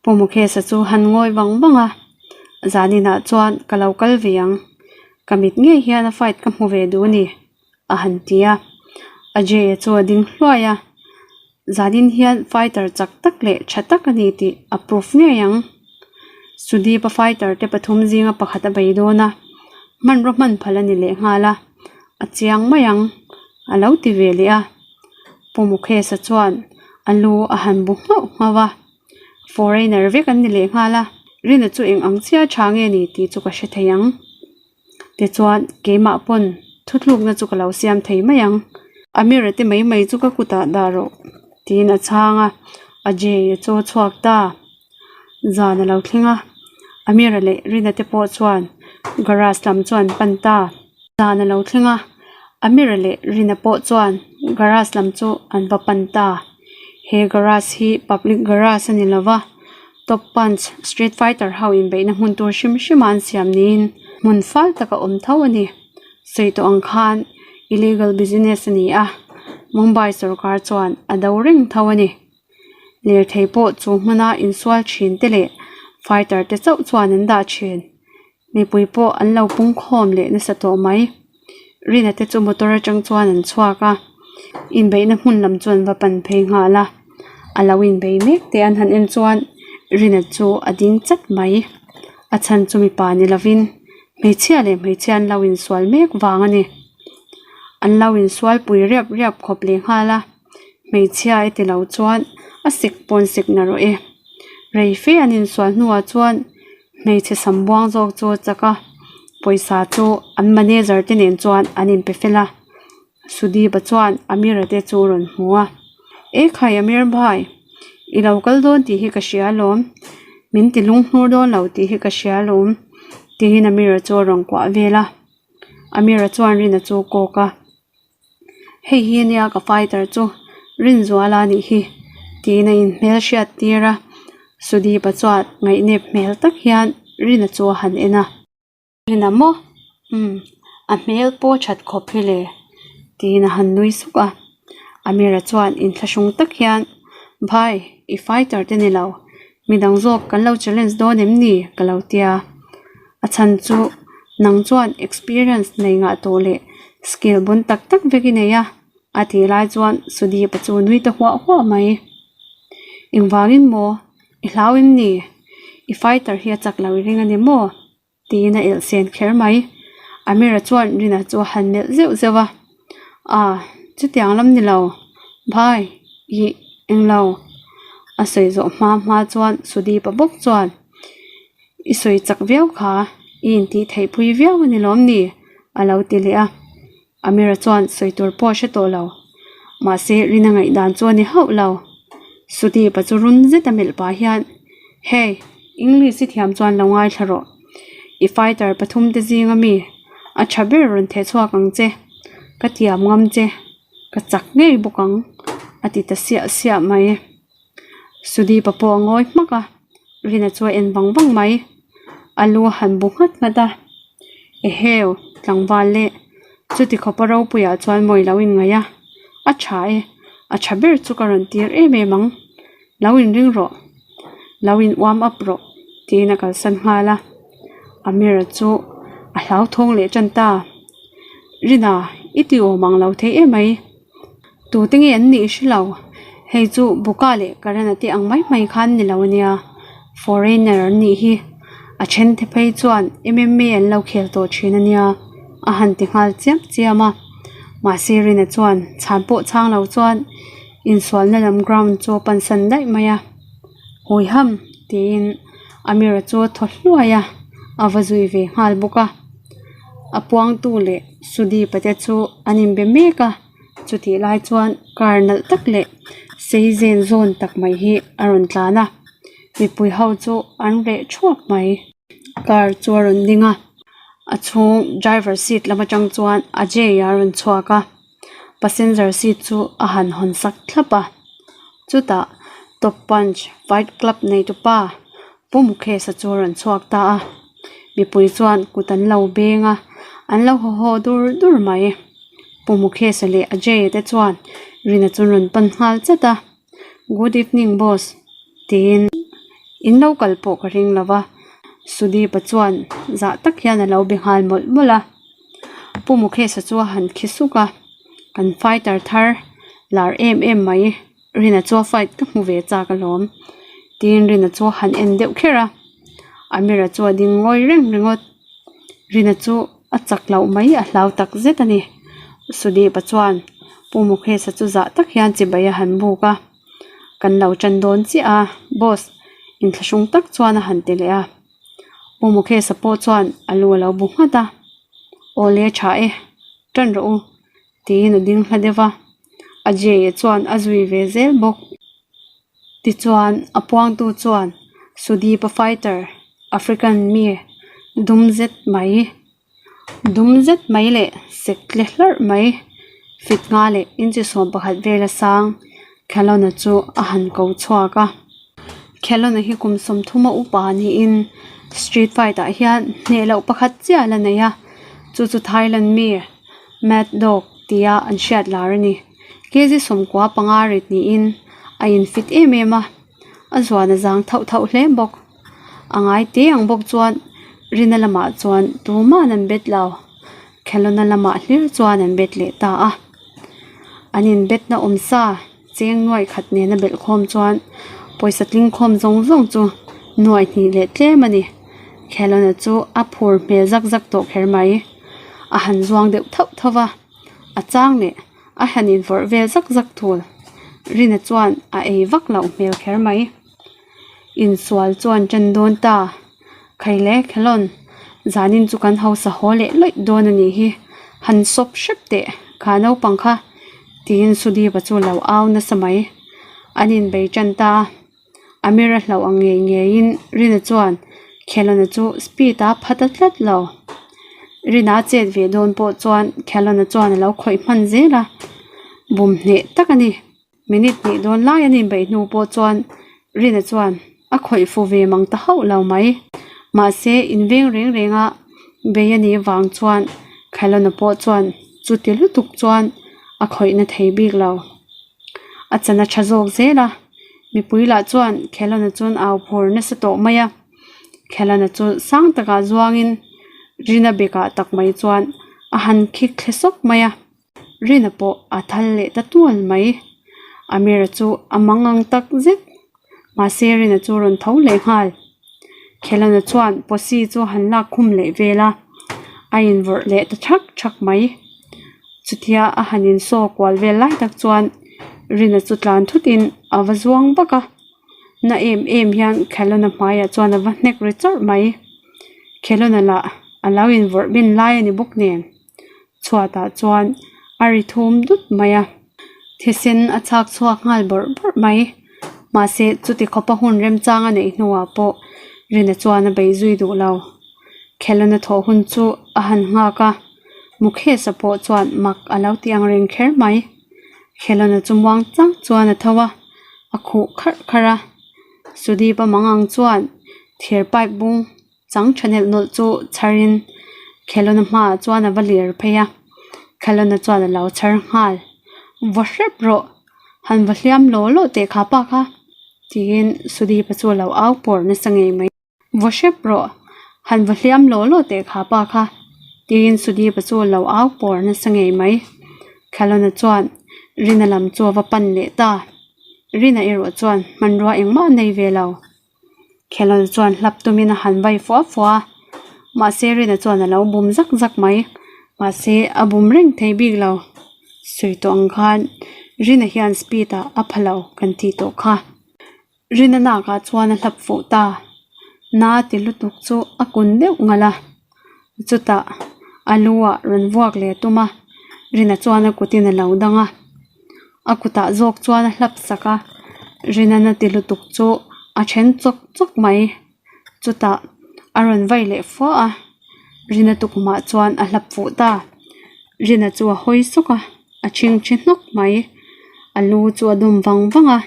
Pu Mukesh-a chu han ngawi vang vang a, Zaninah chuan ka lo kal ve ang, ka mit ngei hian a fight ka hmu ve duh a ni, a han ti a. Ajay-a chu a ding hluai a, Zanin hian fighter chak tak leh tha tak a ni tih a proof ngei ang. Sudeep-a fighter te pathum zinga pakhat a bei dawn a, hmanraw hman phal a ni leh nghal a, a chiang mai ang, a lo ti ve leh a. Pu Mukesh-a chuan a lu a han bu nghauh nghauh a, foreigner vek an ni leh nghal a, Rina chu eng ang chiah tha nge ni tih chu ka hre thei ang. Tichuan, keimah pawn thuthlukna chu ka lo siam thei mai ang. Amira te mai mai chu ka kutah dah rawh, tiin a chhang a. Ajay a chaw chhuak ta. Zan a lo thleng a, Amira leh Rina te pawh chuan garage lam chu an pan ta. Zan a lo thleng a, Amira leh Rina pawh chuan garage lam chu an va pan ta. He garage hi public garage a ni lova. Top Punch Street Fighter ho inbeihna hmun tur hrim hrim a an siam niin hmun fal taka awm tho a ni. Sawi tawh ang khan illegal business a ni a, Mumbai sorkar chuan a do reng tho a ni. Lirthei pawh chu hmuna insual thin te leh fighter te chauh chuan an dah thin. Mipui pawh an lo pung khawm leh nasa tawh mai. Rina te chu motor atang chuan an chhuak a, inbeihna hmun lam chu an va pan phei nghal a. A lo inbei mek te an han en chuan Rina chu a ding chat mai. A chhan chu mipa ni lovin hmeichhia leh hmeichhia an lo insual mek vang a ni. An lo insual pui riap riap khawp leh nghal a. Hmeichhia e ti lo chuan a sek pawn sek na rawh e. Rei fe an insual hnuah chuan hmeichhe sam buang zawk chu a chak a, pawisa chu an manager te nen chuan an inpe fel a. Sudeep-a chuan Amir-a te chu a rawn hmu a, E khai Amir bhai, i lo kal dawn tih hi ka hria alawm, min ti lunghnur dawn lo tih hi ka hria alawm, tiin Amir-a chu a rawn kuah vel a. Amir-a chuan Rina chu a kawk a. Hei hi ania ka fighter chu Rinzuala a nih hi tiin a inhmel hriat tir a Sudeep-a chuan ngaihnep hmel tak hian Rina chu a han en a. Rina maw? Umm a hmel pawh that khawp hi le tiin a han nui suk a. Amira chuan inthlahrung tak hian Bhai i fighter te ni lo midang zawk kan lo challenge dawn em ni? ka lo tia. A chhan chu nang chuan experience nei ngah tawh leh skill bun tak tak vek i nei a, a tih lai chuan Sudeep-a chu nui ta huah huah mai. Engvangin maw? I hlau em ni? I fighter hi a chak lo i ring a ni maw? Tiin a elh sen kher mai. Amira chuan Rina chu a han melh zeuh zeuh a, Ah, chutiang lam ni lo. Bhai, ih, englo. A sawi zawh hma hma chuan Sudeep-a bawk chuan, I sawi chak viau kha, i intih theih pui viau a ni lawm ni? a lo ti leh a. Amira chuan sawi tur pawh a hre tawh lo. Mahse, Rina ngaihdan chu a ni hauh lo. Sudeep-a chu run zet a melh pah hian, Hey, English i thiam chuan lo ngaithla rawh. I fighter pathum te zinga mi a tha ber rawn theh chhuak ang che. Ka tiam ngam che. Ka chak ngei bawk ang, a ti ta siah siah mai. Sudeep-a pawh a ngawi hmak a, Rina chu a en vang vang mai. A lu a han bu nghat nghat a, Eheu, tlangval leh chuti khawpa ropuiah chuan mawi lo inngaih a, a tha e, a tha ber chu ka rawn tir em em ang, lo inring rawh, lo in warm up rawh tiin a kalsan nghal a. Amira chu a hlauthawng leh tan ta, Rina, i ti awm ang lo thei em mai. Tute nge an nih hre lo, hei chu Buka leh Karana te ang mai mai khan ni lo ania, foreigner an nih hi, a then te phei chuan MMA an lo khel tawh thin ania a han ti nghal chiam chiam a, mahse Rina chuan chhan pawh chhang lo chuan insualna lam ground chu a pansan daih mai a, Hawiham tiin Amira chu a thaw hluai a, a va zui ve nghal bawk a. A puangtu leh Sudeep-a te chu an inbe mek a, chutih lai chuan car nalh tak leh sei zen zawn tak mai hi a rawn tlan a, mipui ho chu an reh thuap mai. Car chu a rawn ding a, a chhung driver seat lam atang chuan Ajay a rawn chhuak a, passenger seat chu a han hawn sak thlap a, chutah Top Punch Fight Club neitupa Pu Mukesh-a chu a rawn chhuak ta a, mipui chuan kut an lo beng a, an lo haw haw dur dur mai. Pu Mukesh-a leh Ajay-a te chuan Rina chu an rawn pan nghal chat a, Good evening boss tiin in lo kal pawh ka ring lo va, Sudeep-a chuan zah tak hian a lo be nghal mawlh mawlh a. Pu Mukesh-a chu a han khi suk a, Kan fighter thar lar em em mai. Rina chu a fight ka hmu ve chak alawm tiin Rina chu a han en deuh kher a, Amira chu a ding ngawi reng ringawt. Rina chu a chak loh mai a hlau tak zet a ni. Sudeep-a chuan Pu Mukesh-a chu zah tak hian chibai a han buk a, Kan lo tan dawn chiah a, boss inthlahrung tak chuan a han ti leh a. Pu Mukesh-a pawh chuan a lu a lo bu nghat a, Aw le tha e, tan rawh u. Tiin a ding hla deuh a, Ajay-a chuan a zui ve zel bawk. Tichuan, a puangtu chuan Sudeep-a fighter, African mi dum zet mai, dum zet mai leh sek tle hlarh mai, fit nga leh inchi 11 vela sang Khelona chu a han ko chhuak a. Khelona hi kum 30 a upa niin street fight ah hian hneh loh pakhat chiah la nei a, chu chu Thailand mi Mad Dog tia an hriat lar a ni. Kg 95 rit niin a infit em em a, a zuan a zang thauh thauh hle bawk. A ngai te ang bawk chuan Rina lamah chuan tuman an bet lo, Khelona lamah hlir chuan an bet leh ta a. An inbetna awm sa cheng nuaih khat nena belh khawm chuan pawisa tling khawm zawng zawng chu nuaih hnih leh tlem a ni. Khelona chu a phur hmel zak zak tawh kher mai. A han zuang deuh thauh thauh va, a chang leh a han invawrh vel zak zak thul. Rina chuan a ei vak loh hmel kher mai. Insual chuan ṭan dawn ta. Khaile Khelon, zanin chu kan hausa haw leh lawih dawn a nih hi. Han sawp hrep teh, kha naupang kha, tiin Sudeep-a chu lo au nasa mai. An inbei ṭan ta a. Amir a hlauh ang ngei ngeiin Rina chuan Khelona chu speed a pha ta tlat lo. Rina a chet ve dawn pawh chuan Khelona chuan a lo khawih hman zel a, bum hneh tak a ni. Minute hnih dawn lai an inbeih hnu pawh chuan Rina chuan a khawih fu ve mang ta hauh lo mai. Mahse, inveng reng renga bei a nih vang chuan Khelona pawh chuan chuti lutuk chuan a khawihna thei bik lo. A chan a tha zawk zel a, mipui lah chuan Khelana chuan au phur nasa tawh mai a. Khelana chu sang takah zuangin Rina bekah tak mai chuan a han khik thle sawk mai a, Rina pawh a thal leh ta tual mai. Amira chu a mang ang tak zet, mahse Rina chu rawn tho leh nghal. Khelana chuan posi chu a han lak khum leh vel a, a invawrh leh ta thak thak mai. Chutia a han insaw kual vel lai tak chuan Rina chu tlan thutin a va zuang vak a, na em em hian Khelana hmaiah chuan a va hnek ri chawrh mai. Khelana lah a lo invawrh bin lai a ni bawk nen. Chhuatah chuan a ri thum dut mai a, thisen a chhak chhuak nghal bawrh bawrh mai. Mahse chuti khawpa hun remchang a neih hnuah pawh Rina chuan a bei zui duh lo. Khelana thawh hun chu a han nghak a, Mukhesa pawh chuan mak a lo ti ang reng kher mai. Khelana chu muang chang chuan a tho a, a khuh kharh kharh a. Sudeep-a mangang chuan thir pipe bung Chang thanelh nawlh chu chharin Khelawna hmaah chuan a va lir phei a, Khelawna chuan a lo chhar nghal. Va hrep rawh, han va hliam law law teh kha pa kha, tiin Sudeep-a chu a lo au pawr nasa ngei mai. Va hrep rawh, han va hliam law law teh kha pa kha, tiin Sudeep-a chu a lo au pawr nasa ngei mai. Khelawna chuan Rina lam chu a va pan leh ta. Rina erawh chuan hmanrua engmah a nei ve lo. Khelon chuan hlap tumin a han vai fua fua a, mahse Rina chuan a lo bum zak zak mai. Mahse a bum reng thei bik lo. Sawi tawh ang khan Rina hian speed ah a pha lo kan tih tawh kha. Rina nakah chuan a hlap fuh ta. Na ti lutuk chu a kun deuh ngalh a, chutah a lu ah rawn vuak leh a tum a, Rina chuan a kutin a lo dang a. A kutah zawk chuan a hlap sak a, Rinana ti lutuk chu a then chawk chawk mai. Chutah a rawn vai leh fua a, Rina tukmah chuan a hlap fuh ta. Rina chu a hawi sawk a, a chhingchhi hnawk mai. A lu chu a dum vang vang a,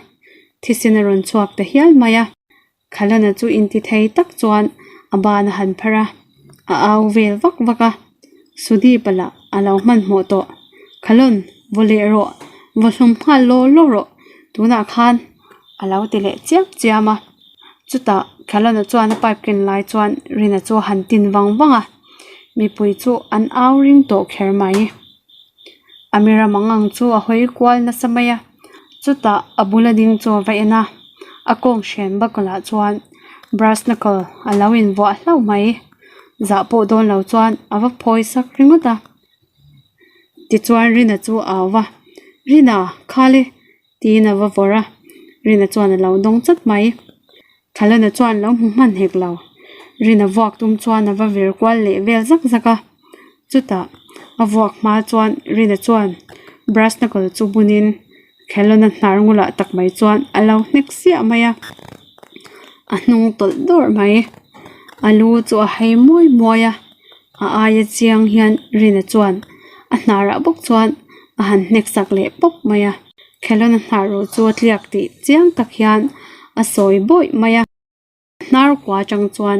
thisen a rawn chhuak ta hial mai a. Khalana chu inti thei tak chuan a ban a han pharh a, a au vel vak vak a. Sudeep-a lah a lo hmanhmawh tawh. Khalon, vaw leh rawh, vaw hlum nghal law law rawh, tunah khan a lo ti leh chiam chiam a. Chutah Khalona chuan a pipe ken lai chuan Rina chu a han tin vang vang a, mipui chu an au ring tawh kher mai. Amira mangang chu a hawi kual nasa mai a. Chutah a bula ding chu a va en a, a kawng hren bakawlah chuan brass knuckle a lo invuah hlauh mai. Zah pawh dawn lo chuan a va phawi sak ringawt a. Tichuan Rina chu a au va, Rina, khal e! tiin a va vawrh a, Rina chuan a lo dawng chat mai. Thalana chuan lo hmu hman hek lo. Rina vuak tum chuan a va vir kual leh vel zak zak a. Chutah a vuak hma chuan Rina chuan brass knuckle chu bunin Khelawna hnar ngulah tak mai chuan a lo hnek siah mai a. A hnung tawlh dawrh mai. A lu chu a hei muai muai a. A aia chiang hian Rina chuan a hnarah bawk chuan a han hnek sak leh pawp mai a. Khelawna hnar ruh chu a tliak tih chiang tak hian a sawi bawih mai a. Hnar kua atang chuan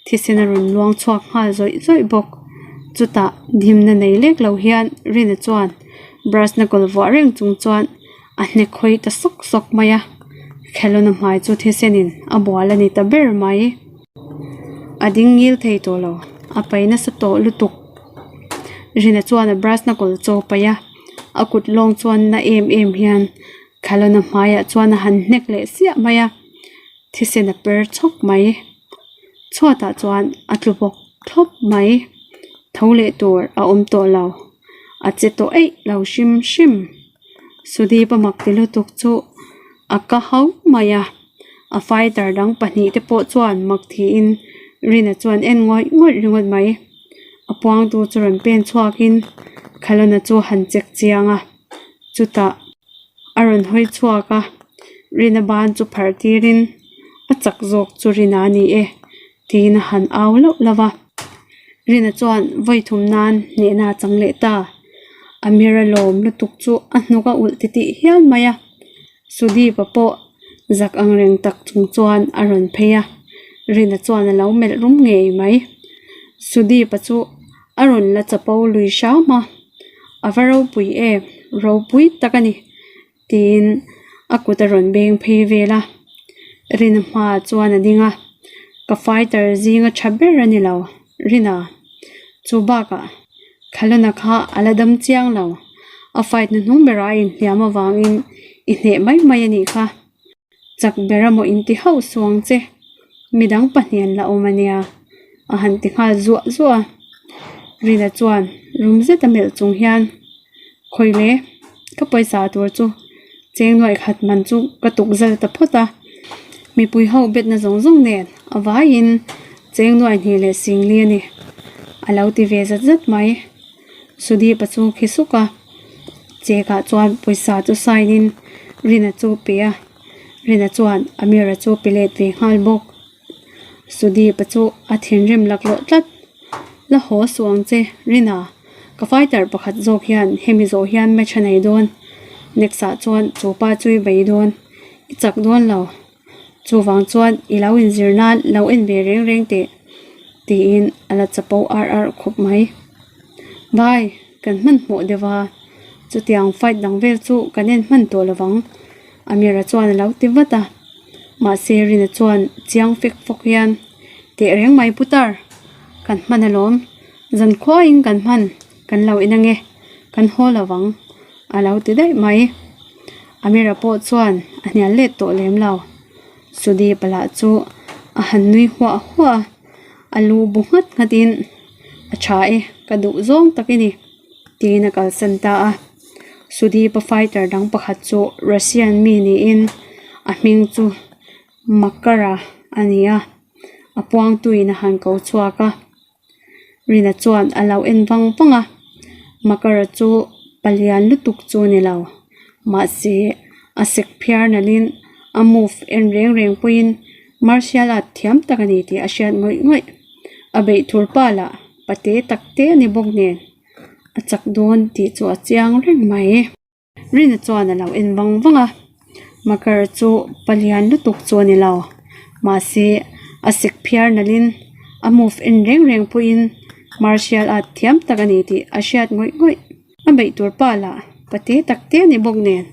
thisen a rawn luang chhuak nghal zawih zawih bawk. Chutah dimna nei lek lo hian Rina chuan brass knuckle vuah reng chung chuan a hnek hawi ta sawk sawk mai a. Khelawna hmai chu thisenin a bual a ni ta ber mai. A ding ngil thei tawh lo, a pai nasa tawh lutuk. Rina chuan a brass knuckle chaw paih a, a kut lawng chuan na em em hian Khalona hmaiah chuan a han hnek leh siah mai a, thisen a per chhawk mai. Chhuatah chuan a tlu bawk thlawp mai, tho leh tur a awm tawh lo, a che tawh eih lo hrim hrim. Sudeep a mak ti lutuk chu a ka hau mai a, a fighter dang pahnihte pawh chuan mak thiin Rina chuan en ngawih ngawih ringawt mai. A puangtu chu rawn pen chhuakin Khalona chu a han check chiang a, chutah a rawn hawi chhuak a, Rina ban chu pharh tirin a chak zawk chu Rina a ni e tiin a han au lauh lauh a. Rina chuan vawi thum nan hnehna a chang leh ta. Amira lawm lutuk chu a hnuk a ulh titih hial mai a. Sudeep-a pawh zak ang reng tak chung chuan a rawn phei a, Rina chuan a lo melh rum ngei mai. Sudeep-a chu a rawn la chapo lui hram a, A va ropui em, ropui tak a ni tiin a kut a rawn beng phei vel a. Rina hmaah chuan a ding a, Ka fighter zinga tha ber a ni lo, Rina. Chu bakah Khalona kha a la dam chiang lo, a fight hnu hnung berah a inhliam avangin i hneh mai mai a nih kha. Chak ber a maw inti hauh suang che. Midang pahnih an la awm a nia, a han ti nghal zuah zuah a. Rina chuan rum zet a melh chung hian, Khawi le, ka pawisa tur chu cheng nuaih khat man chu ka tuk zal ta phawt a. Mipui ho betna zawng zawng nen a vaiin cheng nuaih hnih leh singli a ni, a lo ti ve zat zat mai. Sudeep-a chu khi suk a, chekah chuan pawisa chu sign in Rina chu pe a. Rina chuan Amira chu pe let ve nghal bawk. Sudeep-a chu a thinrim laklawh tlat. La haw suh ang che, Rina, ka fighter pakhat zawk hian hemi zawh hian match a nei dawn. Next ah chuan chu pa chu i bei dawn, i chak dawn lo. Chuvang chuan i lo inzir nan lo en ve reng reng teh, tiin a la chapo ar ar khawp mai. Bye, kan hmanhmawh deuh a, chutiang fight dang vel chu kan en hman tawh lovang, Amira chuan a lo ti vat a. Mahse Rina chuan chiang fek fawk hian, Teh reng mai putar, kan hman alawm, zan khuaiin kan hman, kan lo en ange, kan haw lovang, a lo ti daih mai. Amira pawh chuan a hnial let tawh lem lo. Sudeep lah chu a han nui huah huah a, a lu bu nghat nghatin, A tha e, ka duh zawng tak i ni, tiin a kalsan ta a. Sudeep-a fighter dang pakhat chu Russian mi niin a hming chu Makara a ni a, a puangtuin a han ko chhuak a. Rina chuan a lo en vang vang a, Makara chu palian lutuk chu a ni lo, mahse a sek phiar nalhin a move en reng reng pawhin martial art thiam tak a ni tih a hriat ngawih ngawih. A beih tur pa lah pate tak te a ni bawk nen a chak dawn tih chu a chiang reng mai. Rina chuan a lo en vang vang a, Makar chu palian lutuk chu a ni lo, mahse a sek phiar nalhin a move en reng reng pawhin martial art thiam tak a ni tih a hriat ngawih ngawih. A beih tur pa lah pate tak te a ni bawk nen.